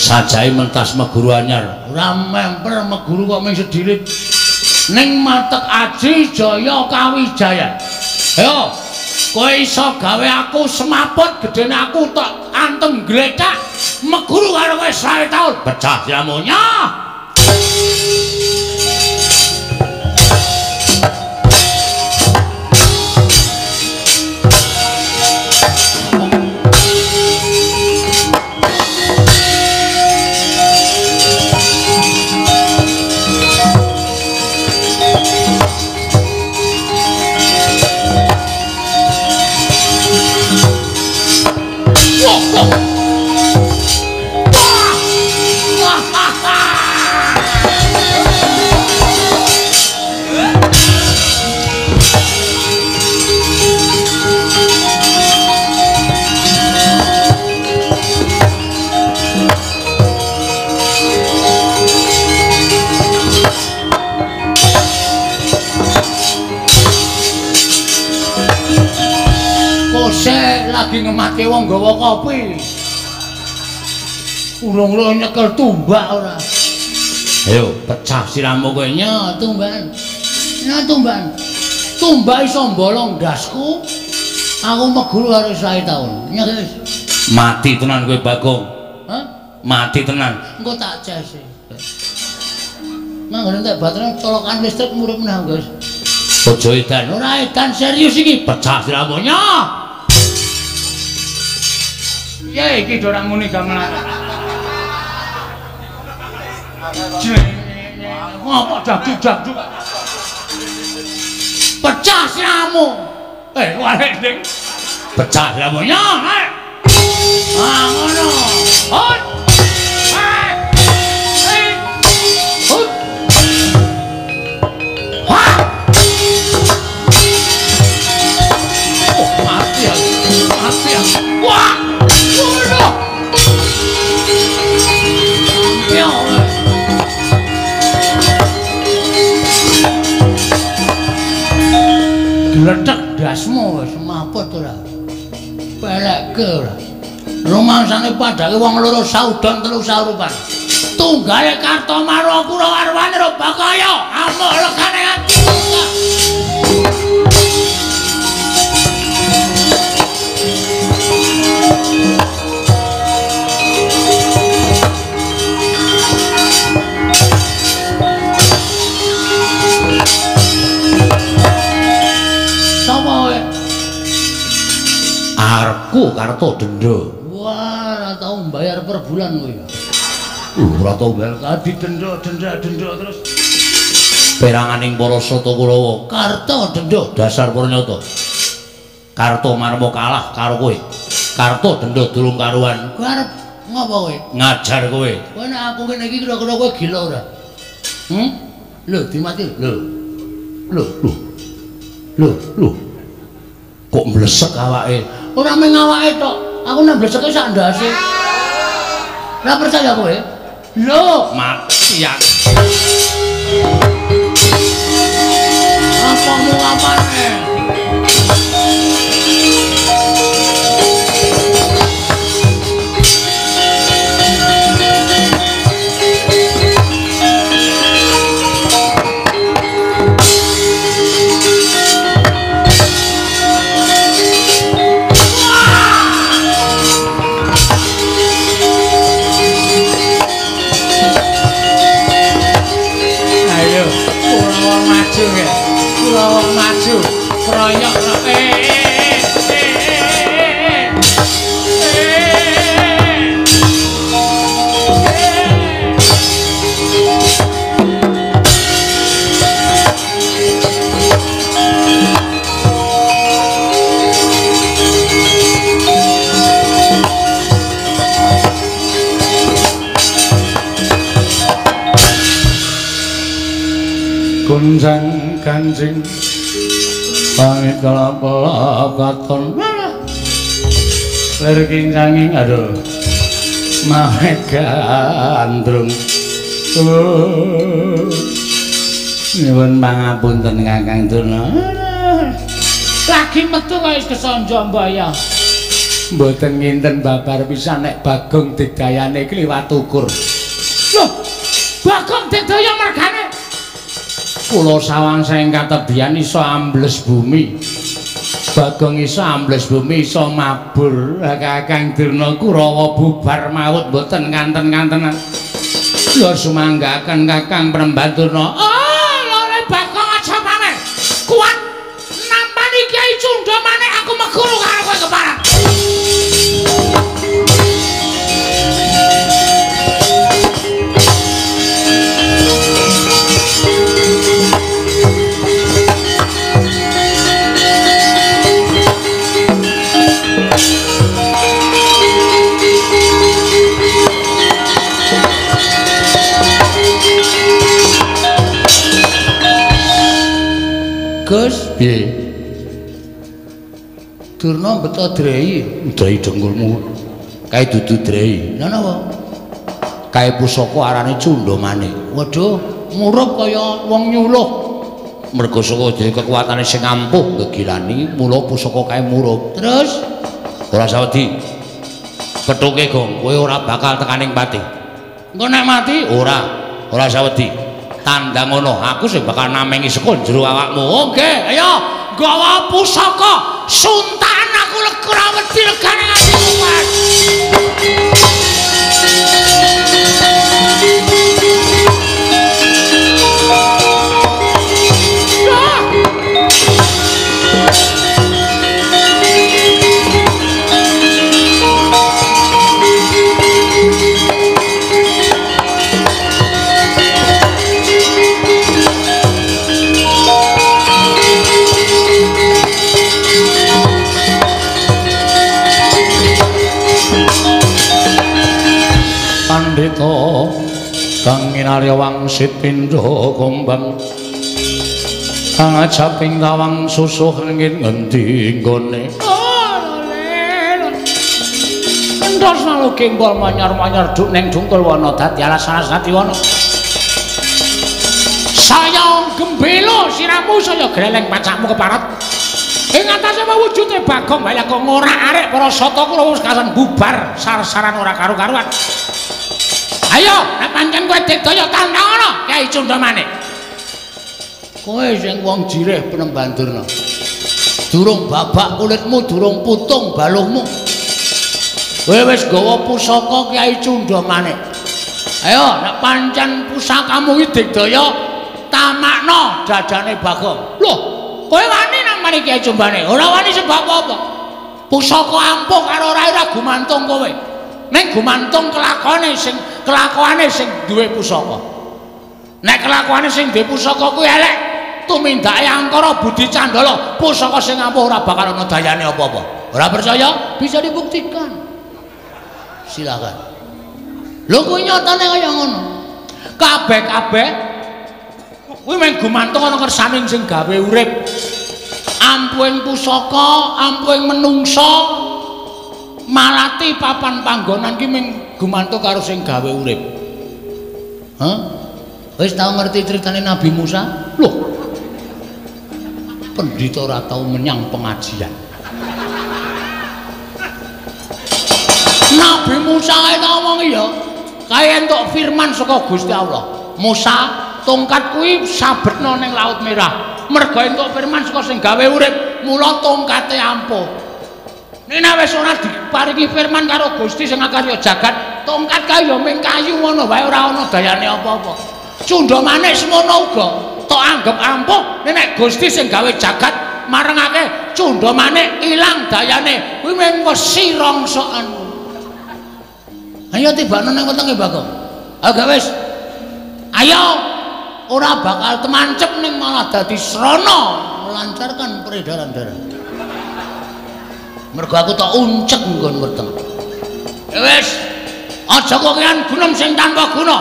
Speaker 2: Sajae mentas meguru anyar.
Speaker 1: Ora memper meguru kok mung sedilit. Ning matek aji jaya kawijaya. Ayo, kowe iso gawe aku semaput gedene aku tok antem glethak meguru karo kowe 100 taun.
Speaker 2: Pecah siramunya.
Speaker 1: Lagi ngemake wong gawa kopi. Urung-urung nyekel tumbak ora.
Speaker 2: Ayo pecah siramu kowe.
Speaker 1: Nya tumbakan. Nya tumbakan. Tumbak iso mbolong ndasku. Aku meguru karo 100 taun. Nya wis.
Speaker 2: Mati tenan kowe Bagong.
Speaker 1: Hah?
Speaker 2: Mati tenan.
Speaker 1: Engko tak cese. Manggone entek baterai colokan listrik murup meneh, Guys.
Speaker 2: Aja edan.
Speaker 1: Ora edan serius iki.
Speaker 2: Pecah siramu. Nya.
Speaker 1: Ya iki ora muni gamelan. Ngopo dagdug-dagdug. Pecah siramu. Warek ning.
Speaker 2: Pecah siramu.
Speaker 1: Nya. Ah ngono. Hot. Hot. Ha. Oh, mati aku. Mati aku. Wah. Gledek ndasmu wis semaput ora. Pelekke ora. Rumangsane padake wong loro saudon telu saurupan. Tunggale Kartomarwa Kurawarwane Robakaya amuk legane ati.
Speaker 2: Arepku Karto denda.
Speaker 1: Wah, ora tau mbayar per bulan kowe.
Speaker 2: Ora tau bayar
Speaker 1: tadi denda, denda, denda terus.
Speaker 2: Peranganing para Sata Kurawa,
Speaker 1: Karto denda
Speaker 2: dasar purnyata. Karto Marmo kalah karo kowe. Karto denda durung karuan.
Speaker 1: Kowe arep ngopo kowe?
Speaker 2: Ngajar kowe.
Speaker 1: Kowe nek aku kene iki kira-kira kowe gila ora? Hmm? Lho, dimati lho. Lho,
Speaker 2: lho. Lho, lho. Kok mlesek awake?
Speaker 1: Ora mung awake tok, aku nek mleseke sak ndase. Ora percaya kowe? Lho,
Speaker 2: mati aku.
Speaker 1: Apa mu apane? Kurawa maju, kroyok
Speaker 2: Gonjang ganjing pamit kelap katon lir kincanging aduh mawe gandrung. Nyuwun pangapunten Kakang Durna.
Speaker 1: Lagi metu kaya wis kesanja mbaya.
Speaker 2: Mboten nginten babar pisan nek Bagong digdayane kliwat ukur.
Speaker 1: Loh, Bagong digdaya mergane
Speaker 2: kula sawang saking katebian iso ambles bumi. Bagong iso ambles bumi iso mabur. Kakang Durna Kurawa bubar maut mboten kanten-kantenan. Kula sumanggaken Kakang Premban Durna.
Speaker 1: Oh, lore Bagong aja pamer. Kuat nampani Kyai Cundha Manik aku meguru karo kowe keparat.
Speaker 2: Gus, piye? Durna beto drei, drei dengkulmu. Kae dudu drei. Lha napa? Kae pusaka arane Cundha Manik. Waduh, murup kaya wong nyuluh. Merga saka dhewe kekuatane sing ampuh gegilani, mula pusaka kae murup. Terus ora sawedi. Pethuke Gong, kowe ora bakal tekaning pati. Engko nek mati ora, ora sawedi. Tandang ngono, aku sing bakal namengi saka jero awakmu.
Speaker 1: Oke, ayo gawa pusaka suntakan aku ora wedi regane nganti kuat.
Speaker 2: Pandhita kang nginarya wangsit pindha gombang kang ajaping tawang susuh ringin ngendi nggone.
Speaker 1: Entos nalu gembol manyar-manyar duk ning dungkul wana dadi alas-alas dadi wana. Saya gembelo siramu saya greleng pacakmu keparat. Ing atase mawujude Bagong wae kok ngorak-arik para sata kula wis kasan bubar sar-saran ora karu-karuan. Ayo, nek pancen kowe digdaya tandang ana Kyai Cundha Manik.
Speaker 2: Kowe sing wong jirih Penemban Durna. Durung babak kulitmu, durung putung baluhmu. Kowe wis gawa pusaka Kyai Cundha Manik. Ayo, nek pancen pusakamu iki digdaya tamakno dadane Bagong.
Speaker 1: Loh, kowe wani nampani Kyai Cundha Manik? Ora wani sebab apa? Pusaka ampuh karo ora gumantung kowe. Ning gumantung kelakone sing duwe pusaka. Nek kelakuane sing duwe pusaka kuwi elek, tumindake angkara budi candala, pusaka sing ampuh ora bakal ana dayane apa-apa.
Speaker 2: Ora percaya? Bisa dibuktikan. Silakan. Lho kuwi nyatane kaya ngono.
Speaker 1: Kabeh-kabeh kuwi mung gumantung ana kersane sing gawe urip. Ampuhing pusaka, ampuhing menungsa, malati papan panggonan ki mung gumantung karo sing gawe urip.
Speaker 2: Hah? Wis tau ngerti critane Nabi Musa? Loh. Pendhita ora tau menyang pengajian.
Speaker 1: Nabi Musa kae tau ngomong ya, kae entuk firman saka Gusti Allah. Musa, tongkat kuwi sabetno ning Laut Merah. Merga entuk firman saka sing gawe urip, mula tongkate ampuh. Nek wis ora diparingi firman karo Gusti sing akarya jagat, tongkat kae ya mung kayu ngono wae ora ana dayane apa-apa. Cundha Manik semono uga tok anggep ampuh, nek Gusti sing gawe jagat marengake Cundha Manik ilang dayane, kuwi mung wesi rongsokan.
Speaker 2: Ayo tibakno nang wetenge Bagong. Ayo gak wis. Ayo ora bakal temancep ning malah dadi srana melancarkan peredaran darah. Mergo aku tak uncek nggon weteng.
Speaker 1: Wis, aja kokean gunem sing tanpa guna.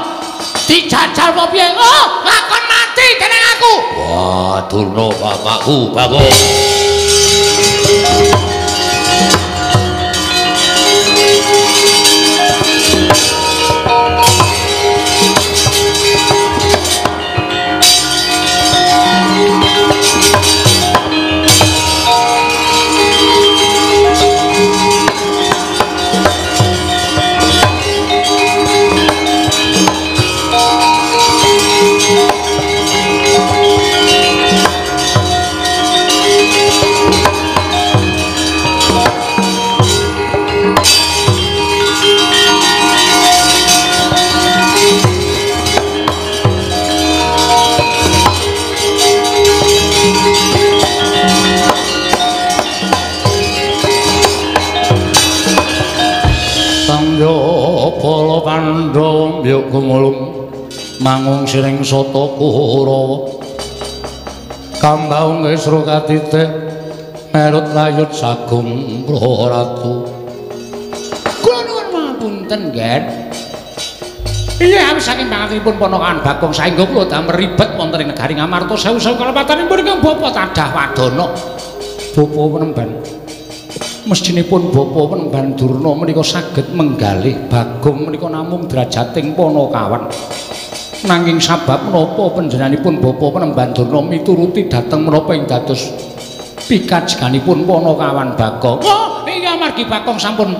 Speaker 1: Dijajal apa piye? Oh, lakon mati dening aku.
Speaker 2: Wah, Durna bapakku, Bagong. Bala Pandhawa mbyuk gumulung mangung siring sata Kurawa kambaung isra katite merut layut sagung ratu.
Speaker 1: Kula nuwun pangapunten, Ngen. Iya, awis saking pangapunipun ponakan Bagong saengga kula damel ribet wonten ing negari Ngamarta sewu-sewu kalepatanipun ingkang bapa tadah wadana. Bapa penemban mestinipun bapa penemban Durna menika saged menggalih Bagong menika namung drajating panakawan. Nanging sabab menapa panjenenganipun bapa penemban Durna mituruti dhateng menapa ing dados pikajeganipun panakawan Bagong. Oh, iya amargi Bagong sampun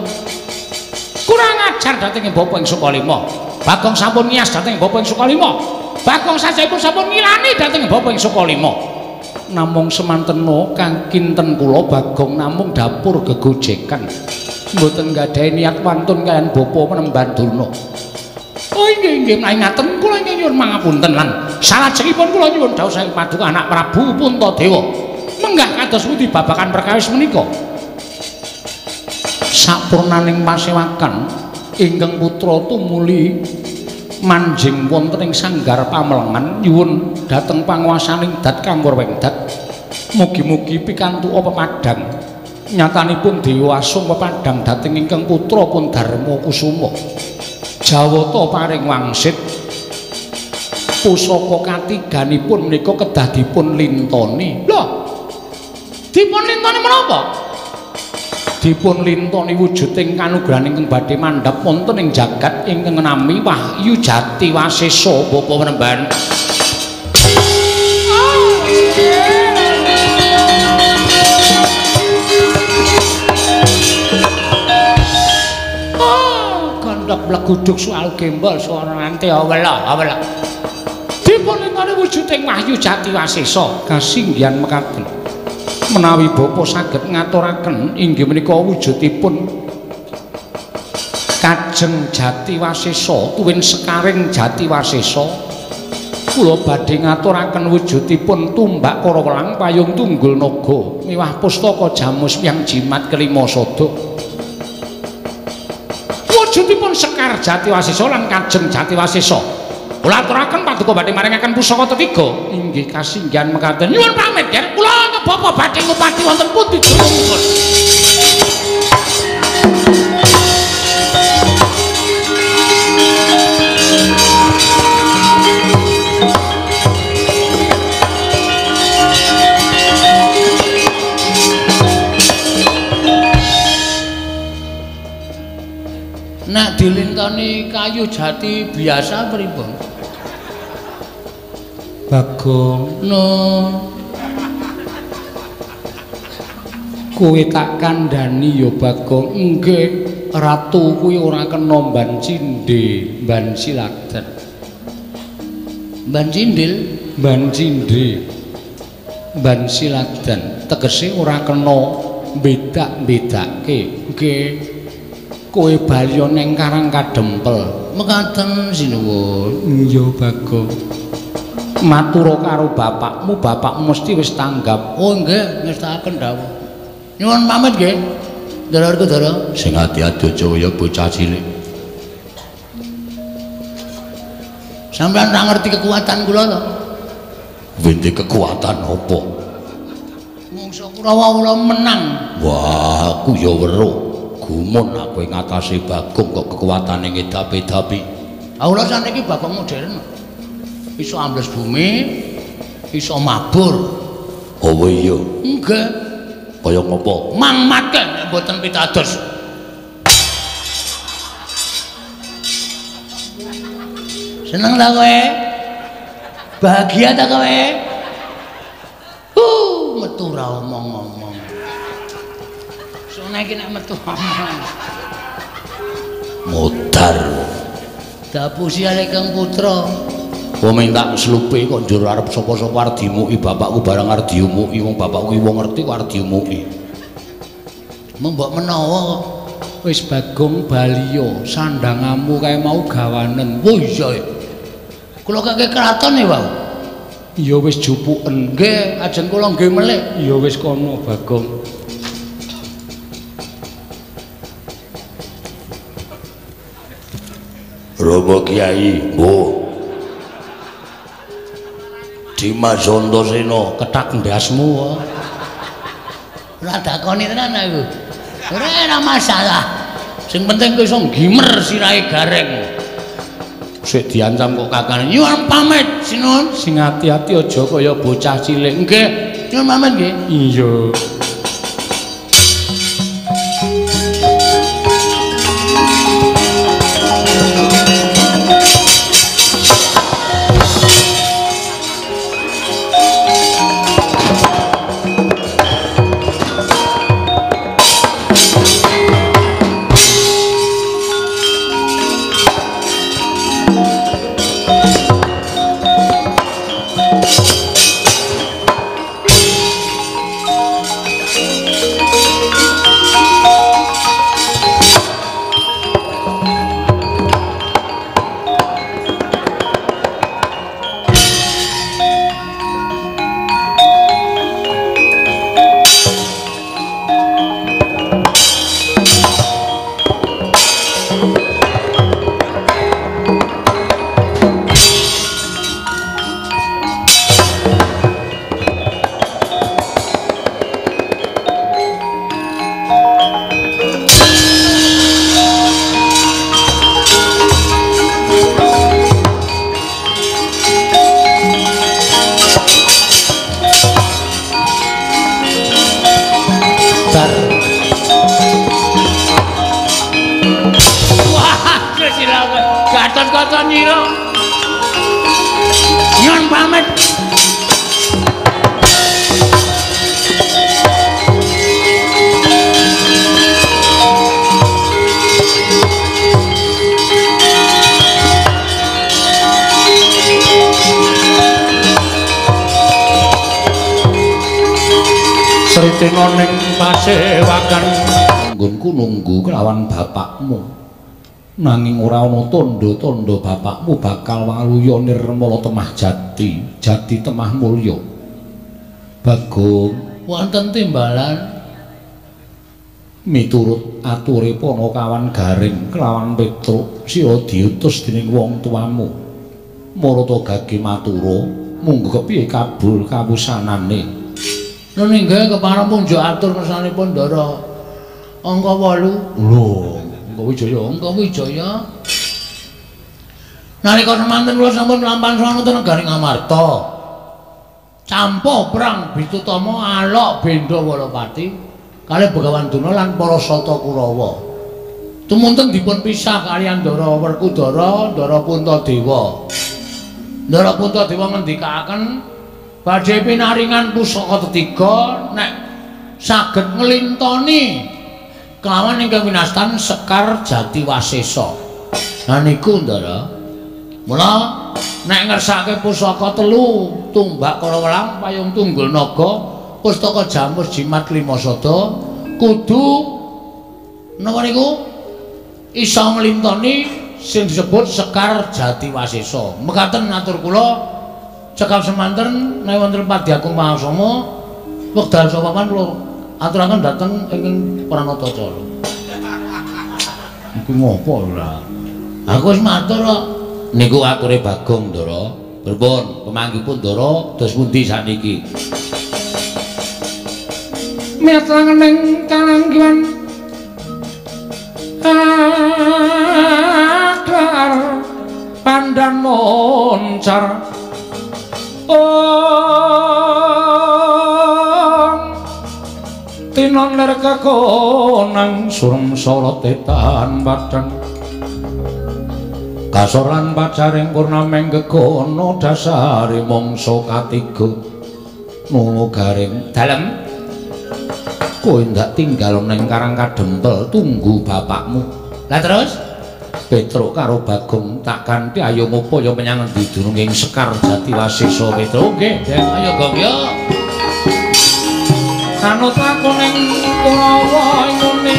Speaker 1: kurang ajar dhateng bapa ing Sukalima. Bagong sampun ngiyas dhateng bapa ing Sukalima. Bagong sajahipun sampun ngilani dhateng bapa ing Sukalima. Namung semantena kang kinten kula Bagong namung dapur gegojekan. Mboten nggadahi niat wantun kaliyan bapa penemban Durna. Oh inggih inggih menawi ngaten kula ingkang nyuwun pangapunten lan salajengipun kula nyuwun dawuh saking paduka anak Prabu Puntadewa. Menggah kados pundi babagan perkawis menika? Sapurnaning pasewakan ingkang putra tumuli manjing wonten ing sanggar pamelengan nyuwun dhateng panguwasaning dat kang wengdat. Mugi-mugi pikantuk pepadhang nyatanipun dewa asung pepadhang dhateng ingkang putra pun Darma Kusuma. Jawata paring wangsit pusaka katiganipun menika kedah dipun lintoni. Lho, dipun lintoni menapa? Dipun lintoni wujuding kanugrahan ingkang badhe mandhap wonten ing jagat ingkang nami Wahyu Jati Wasesa bapa penemban. Oh, gondok bleguduk soal gembol swara nganti awela awela. Dipun lintoni wujuding Wahyu Jati Wasesa kasinggihan mekaten. Menawi bapa saged ngaturaken inggih menika wujudipun Kajeng Jati Wasesa tuwin sekaring Jati Wasesa, kula badhe ngaturaken wujudipun tumbak karawelang payung tunggul naga miwah pustaka jamus yang jimat kelima sada. Wujudipun Sekar Jati Wasesa lan Kajeng Jati Wasesa kula aturaken paduka badhe maringaken pusaka tetiga. Inggih kasinggihan mekaten. Nyuwun pamit yen kula bapa badhe ngupati wonten pundi durung.
Speaker 3: Nek dilintoni kayu jati biasa pripun?
Speaker 1: Bagong,
Speaker 3: no.
Speaker 1: Kowe tak kandhani ya Bagong. Nggih, ratu kuwi ora kena mban cindhe, mban siladen.
Speaker 3: Mban cindil,
Speaker 1: mban cindhe. Mban siladen tegese ora kena bedak-bedake. Nggih. Kowe bali ning Karang Kadempel.
Speaker 3: Mekaten sinuwun.
Speaker 1: Iya Bagong. Matura karo bapakmu, bapakmu mesti wis tanggap.
Speaker 3: Oh nggih, ngestakaken dawuh. Nyuwun pamit nggih. Ndara Werkudara.
Speaker 2: Sing ati-ati aja kaya bocah cilik.
Speaker 3: Sampeyan ora ngerti kekuatan kula to?
Speaker 2: Wende kekuatan apa?
Speaker 3: Mungsa Kurawa kula menang.
Speaker 2: Wah, aku ya weruh. Gumun aku ing atase Bagong kok kekuatane ngedapi-dapi.
Speaker 1: Kula saniki Bagong modern. Iso ambles bumi, iso mabur.
Speaker 2: Oh iya.
Speaker 1: Nggih.
Speaker 2: Kaya ngopo?
Speaker 1: Mangmatke nek mboten pitados. Seneng ta kowe? Bahagia ta kowe? Metu ra omong-omong. Sone iki nek metu omong.
Speaker 2: Modar.
Speaker 1: Dapusi ale Kang Putra.
Speaker 2: Wong minta slupe kok njur arep sapa-sapa arep dimuki bapakku barang arep diumuki wong bapakku wong ngerti kok arep diumuki.
Speaker 1: Mbok menawa kok
Speaker 3: wis Bagong baliya sandangamu kae mau gawanen.
Speaker 1: Oh iya. Kula kake kraton e, Pak.
Speaker 3: Ya wis jupuken.
Speaker 1: Nggih, ajeng kula nggih melik.
Speaker 3: Ya wis kono Bagong.
Speaker 2: Romo Kiai, mbuh. Dimas Antasena
Speaker 3: kethak ndasmu kok.
Speaker 1: Ora dakoni tenan aku. Ora masalah. Sing penting kowe iso nggimer sirahe Gareng.
Speaker 3: Sik diancam kok kakane.
Speaker 1: Nyuwun pamit, sinuwun.
Speaker 3: Sing ati-ati aja kaya bocah cilik.
Speaker 1: Nggih, nyuwun pamit nggih.
Speaker 3: Iya.
Speaker 1: Nyuwun pamit.
Speaker 3: Sritina ning pasewakan
Speaker 2: nggonku nunggu kelawan bapakmu. Nanging ora ana tandha-tandha bapakmu bakal waluya nirmala temah jati, jati temah mulya. Bagong,
Speaker 1: wonten timbalan
Speaker 2: miturut ature Panakawan Gareng kelawan Petruk, sira diutus dening wong tuamu. Marata gage matura, munggo kepiye kabul kawusanane.
Speaker 1: Nun inggih kepareng punjuk atur kersanipun Ndara angka 8.
Speaker 2: Lho, Angka Wijaya,
Speaker 1: Angka Wijaya. Nalika semanten kula sampun lampahan sowan wonten negari Ngamarta. Campa perang Bitutama alok benda Walapati kalih Begawan Durna lan para Sata Kurawa. Tumunten dipun pisah kaliyan Ndara Werkudara, Ndara Puntadewa. Ndara Puntadewa ngendikaaken badhe pinaringan pusaka tetiga nek saged nglintoni kelawan ingkang winastan Sekar Jatiwasesa. Lah niku Ndara. Mula nek ngersake pusaka telu, tumbak Karawelang, payung tunggul naga, pustaka jamus jimat lima sada, kudu napa niku iso nglintoni sing disebut Sekar Jatiwasesa. Mekaten atur kula cekap semanten menawi wonten Padyagung Pangasama wekdal sapapan kula aturaken dhateng ingkang Pranatacara.
Speaker 2: Iku ngopo ora?
Speaker 1: Aku wis matur kok.
Speaker 2: Niku ature Bagong, Ndara. Pripun pemanggihipun Ndara dos pundi sakniki?
Speaker 3: Miat langening kalanggiwan adar
Speaker 2: kocar tinon lir kekonang surem sorote tan padhang kasoran pacaring purnameng gegono dasare mangsa katiga nunu garing dalem kowe ndak tinggal ning Karang Kadempel tunggu bapakmu. Lah terus Petruk karo Bagong tak kanthi ayo ngupaya menyang endi dununging Sekar Jatiwasesa Petruk. Nggih, ayo Gong yo. Anut aku ning Kurawa ngene.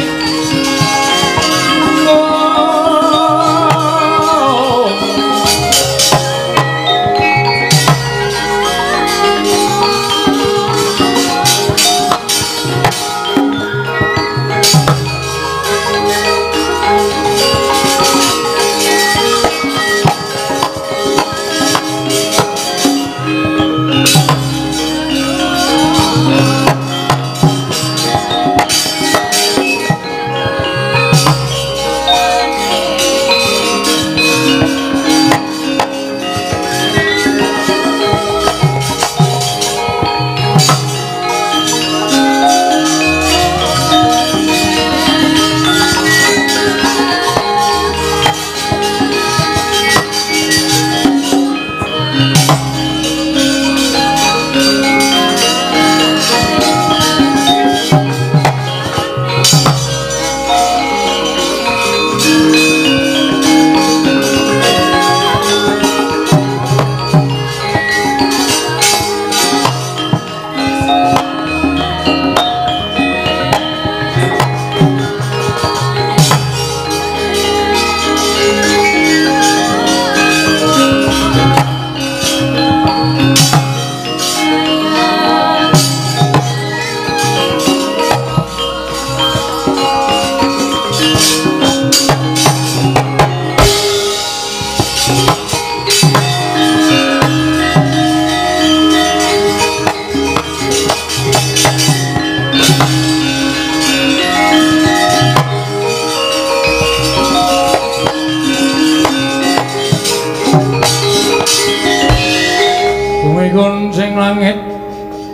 Speaker 2: Langit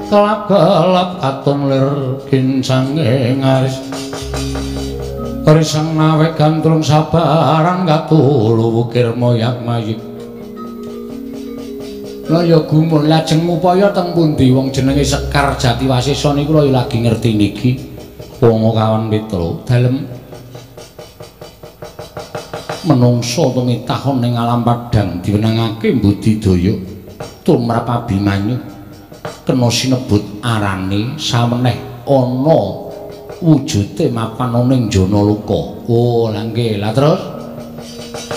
Speaker 2: kelap-kelap katon lir kincange ngaris risang nawek gantrung sabaran katulu wukir moyak mayik. Lah ya gumun lajeng ngupaya teng pundi wong jenenge Sekar Jatiwasesa niku lho lagi ngerti niki wong kawan Petro dalem menungso tumitahon ning alam padhang diwenangake mbudidaya tumrap Abimanyu kena sinebut arane sameneh ana wujude mapan ana ing jana loka. Oh, lha nggih. Lah terus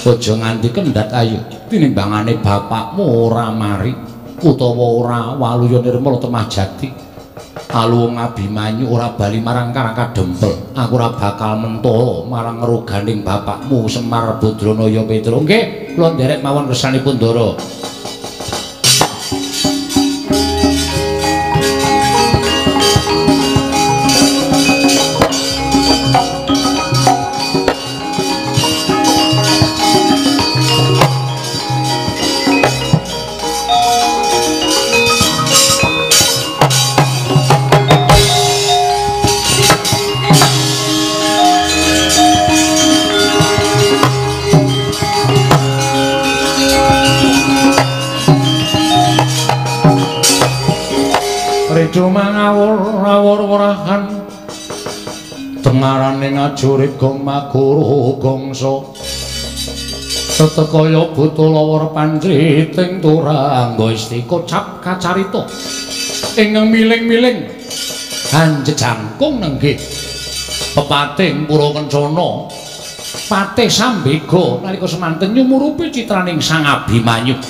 Speaker 2: aja nganti kendhat ayo tinimbangane bapakmu ora mari utawa ora waluya nirmala temah jati. Aluwung Abimanyu ora bali marang Karang Kadempel. Aku ora bakal mentala marang roganing bapakmu Semar Badranaya Petro. Nggih, kula nderek mawon kersanipun Ndara. Cuma ngawur-awur werahan tengarane ngajurit gong maguru gongso tetep kaya buta lawar pancriting turangga istika cap kacarita ingkang miling-miling hanjejangkung nenggih pepating pura kencana patih sambega nalika semanten nyumurupi citraning Sang Abimanyu.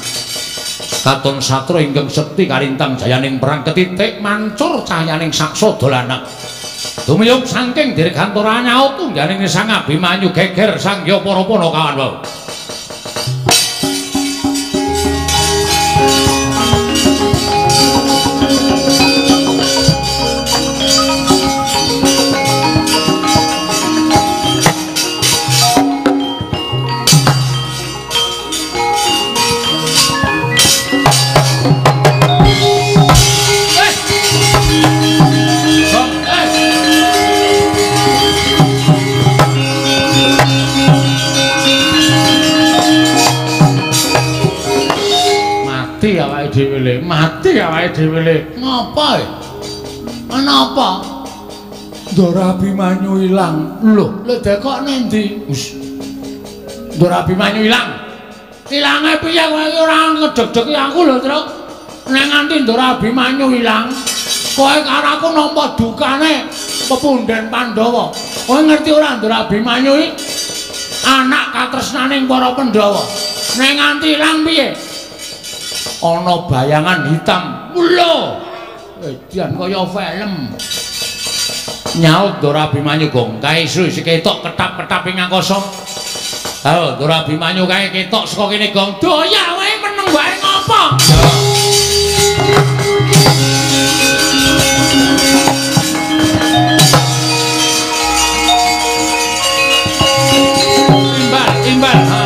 Speaker 2: Katon satra ingkang sekti karintang jayaning perang ketitik mancur cahyaning saksa dolanan. Dumiyung saking dirgantara nyaut tungganing Sang Abimanyu geger sangya para panakawan wau.
Speaker 1: awake dhewe le, mati awake dhewe le. Ngapa e? Ana apa? Ndara Abimanyu ilang. Lho, lho dekok nendi? Wis. Ndara Abimanyu ilang. Ilange piye kowe iki ora ngedeg-degi aku lho, Truk. Nek nganti Ndara Abimanyu ilang, kowe karo aku nampa dukane pepunden Pandhawa. Kowe ngerti ora Ndara Abimanyu iki anak katresnaning para Pandhawa. Nek nganti ilang piye? Ana bayangan hitam. Lho, edan kaya film. Nyaut Ndara Abimanyu gong kae isu ketok ketap-ketap ing angkasa. Ha, Ndara Abimanyu kae ketok saka kene gong. Doya wae meneng wae ngopo? Imbal, imbal. Ha.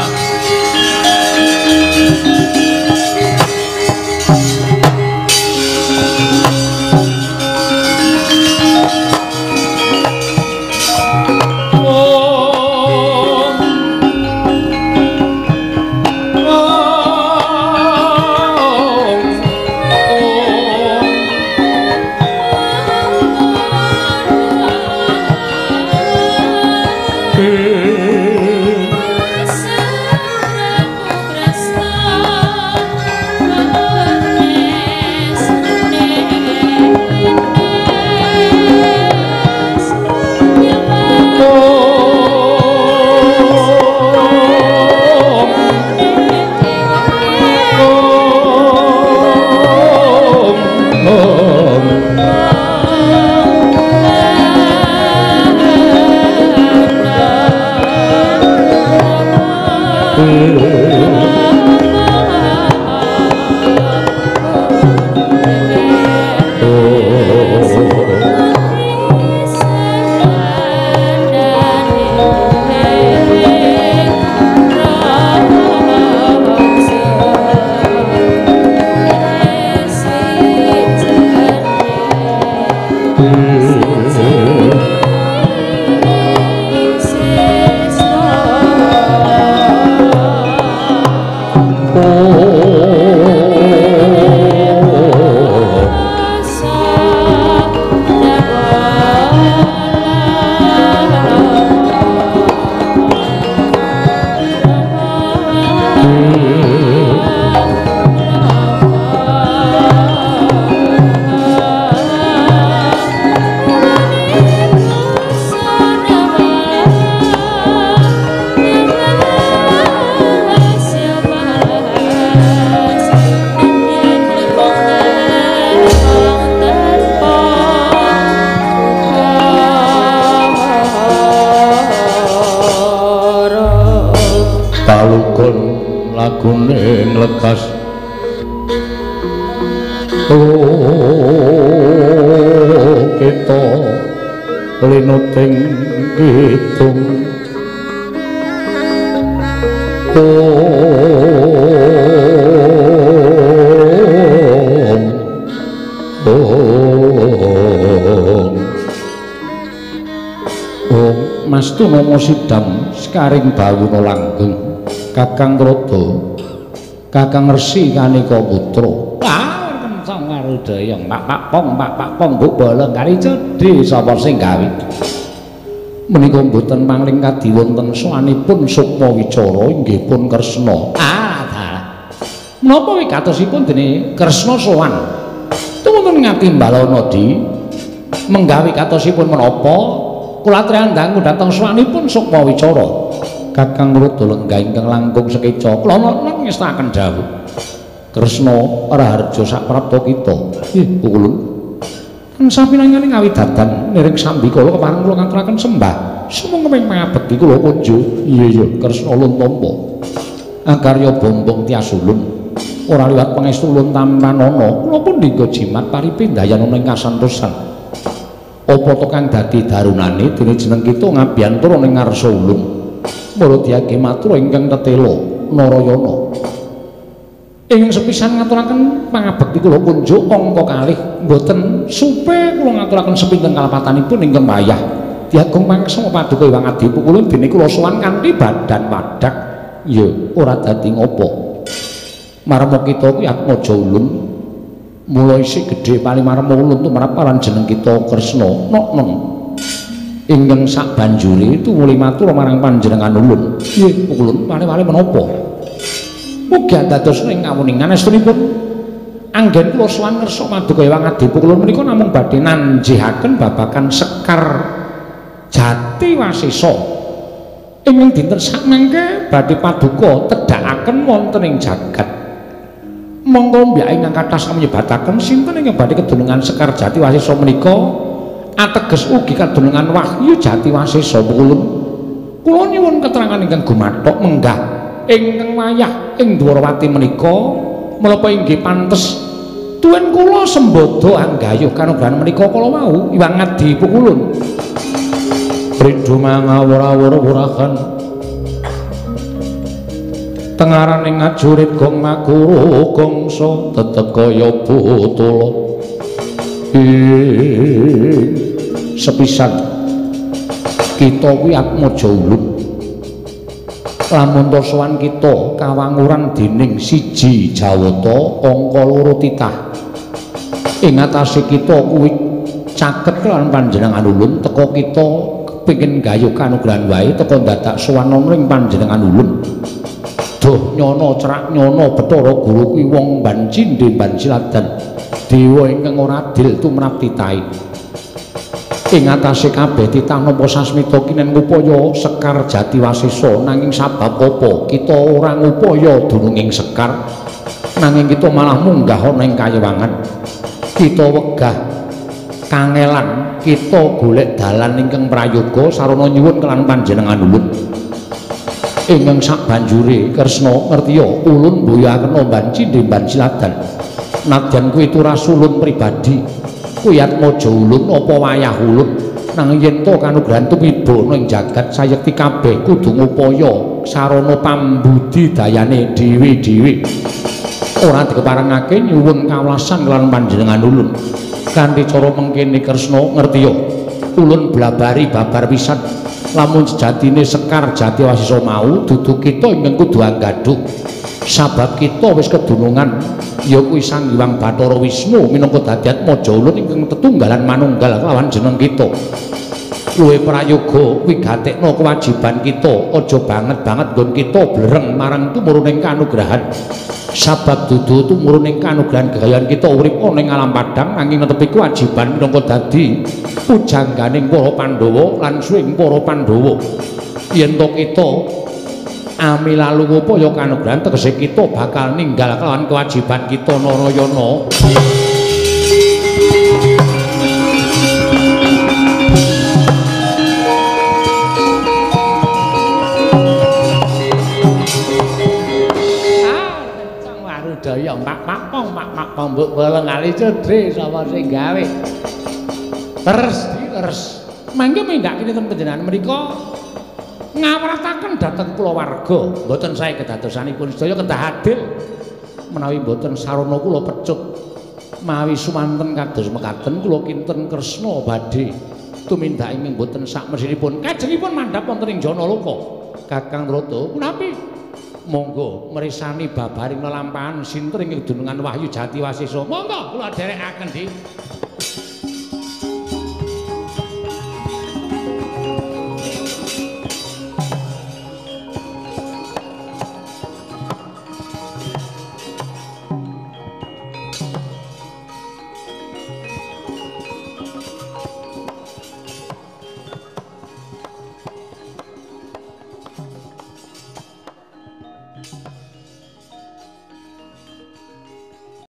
Speaker 1: Nomo sidam sekaring bawuna langgeng Kakang Rada Kakang Resi Kanika Putra. Ah kencang karo dayang pak pong pak pong mbok bolong kari cedhi sapa sing gawe menika mboten pangling kadi wonten sowanipun Sukma Wicara inggih pun Kresna. Ah dalah menapa wigatosipun dene Kresna sowan tuwun ngatimbalana di menggawe katosipun menapa kula atrian dangu dhateng sowanipun Sukma Wicara. Kakang Rada lenggah ingkang langkung sekeca kula ngestakaken dawuh Kresna Raharja saprapta kita. Nggih pukulun. Tansah pinangane ngawidadan niring sambikala kepareng kula ngaturaken sembah sumangga pangabekti kula kunjuk. Iya iya Kresna ulun tampa. Akarya bombong tias ulun ora liwat pangestu ulun tampanana kula pun dinggo jimat paripindayan ana ing kasantosan. Apa to kang dadi darunane dene jeneng kita ngabiyantara ning ngarsa ulun. Mula diage matur ingkang tetela Narayana. Ing sepisan ngaturaken pangabekti kula kunjuk angka kalih mboten supe kula ngaturaken sepinten kalepatanipun ingkang wayah. Diagung pangeksa paduka Hyang Adi pukulun dene kula sowan kanthi badan wadak ya ora dadi ngopo.
Speaker 2: Marma kita kuwi Atmaja Ulun. Mula isih gedhe palimarma ulun tumrap aran jeneng kita Kresna nok-neng. Ingkang sabanjure tumuli matur marang panjenengan ulun. Nggih, ulun wale-wale menapa? Mugi dados ing kawuningan estunipun anggen kula sowan ngersa maduka Hyang Adi Pukulun menika namung badhe nanjihaken babagan Sekar Jati Wasesa. Ing dinten sakmangke badhe paduka tedhakaken wonten ing jagat. Monggo mbyak ingkang kathah sami nyebataken sinten ingkang badhe kedunungan Sekar Jati Wasesa menika ateges ugi kadunungan Wahyu Jati Wasesa Pukulun. Kula nyuwun keterangan ingkang gumathok menggah ingkang wayah ing Dwarawati menika menapa inggih pantes tuwin kula sembada anggayuh kanugrahan menika kala wau Hyang Adi Pukulun.
Speaker 4: Ridho mangawur-awur wurahan tengaraning ajurit gong makuru gongso tetep kaya botolo.
Speaker 2: Sepisan kita kuwi Atmaja Ulun. Lamun to sowan kita kawanguran dening siji Jawata angka loro titah. Ing atase kita kuwi caket kelawan panjenengan ulun teka kita kepengin gayuh kanugrahan wae teka dadak sowan ana ing panjenengan ulun. Duh nyono cerak nyono Bathara Guru kuwi wong ban cindhe ban siladan dewa ingkang ora adil tumrap titahe. Ing atase kabeh titah nampa sasmita kinen ngupaya Sekar Jati Wasesa nanging sabab apa kita ora ngupaya dununging sekar nanging kita malah munggah ana ing kayewangan. Kita wegah kangelan kita golek dalan ingkang prayoga sarana nyuwun kelan panjenengan ulun. Ingkang sabanjure Kresna ngertiya ulun mboyaken ban cindhe ban siladan nadyan kuwi turasulun pribadi kuwi Atmaja Ulun apa wayah ulun nanging yen to kanugrahan tumiba ana ing jagat sayekti kabeh kudu ngupaya sarana pambudi dayane dhewe-dhewe ora dikeparengake nyuwun kawelasan kelan panjenengan ulun. Kanthi cara mengkene Kresna ngertiya ulun blabari babar pisan lamun sejatine Sekar Jati Wasesa mau dudu kita ingkang kudu anggadhuh sabab kita wis kedunungan ya kuwi Sang Hyang Bathara Wisnu minangka dadi Atmaja Ulun ingkang tetunggalan manunggal kelawan jeneng kita. Luwih prayoga wigatekna kewajiban kita aja banget-banget nggon kita blereng marang tumuruning kanugrahan sabab dudu tumuruning kanugrahan gegayan kita urip ana ing alam padhang nanging netepi kewajiban minangka dadi pujangganing para Pandhawa lan suwing para Pandhawa. Yen to kita ami lalu ngupaya kanugrahan tegese kita bakal ninggal kelawan kewajiban kita Narayana.
Speaker 1: Kencang warudaya mak mak pong mak mak pong mbok bolong ali cedhe sapa sing gawe.
Speaker 2: Terus terus mangke mindhak kinten panjenengan mriku ngawrataken dhateng kulawarga mboten sae kedadosanipun sedaya kedah adil menawi mboten sarana kula pecut mawi sumanten kados mekaten kula kinten Kresna badhe tumindak ing mboten sakmesinipun kajengipun mandhap wonten ing Janaloka. Kakang Trata punapi monggo mresani babaring lelampahan sinten ing dunungan Wahyu Jati Wasesa. Monggo kula dherekaken Dik.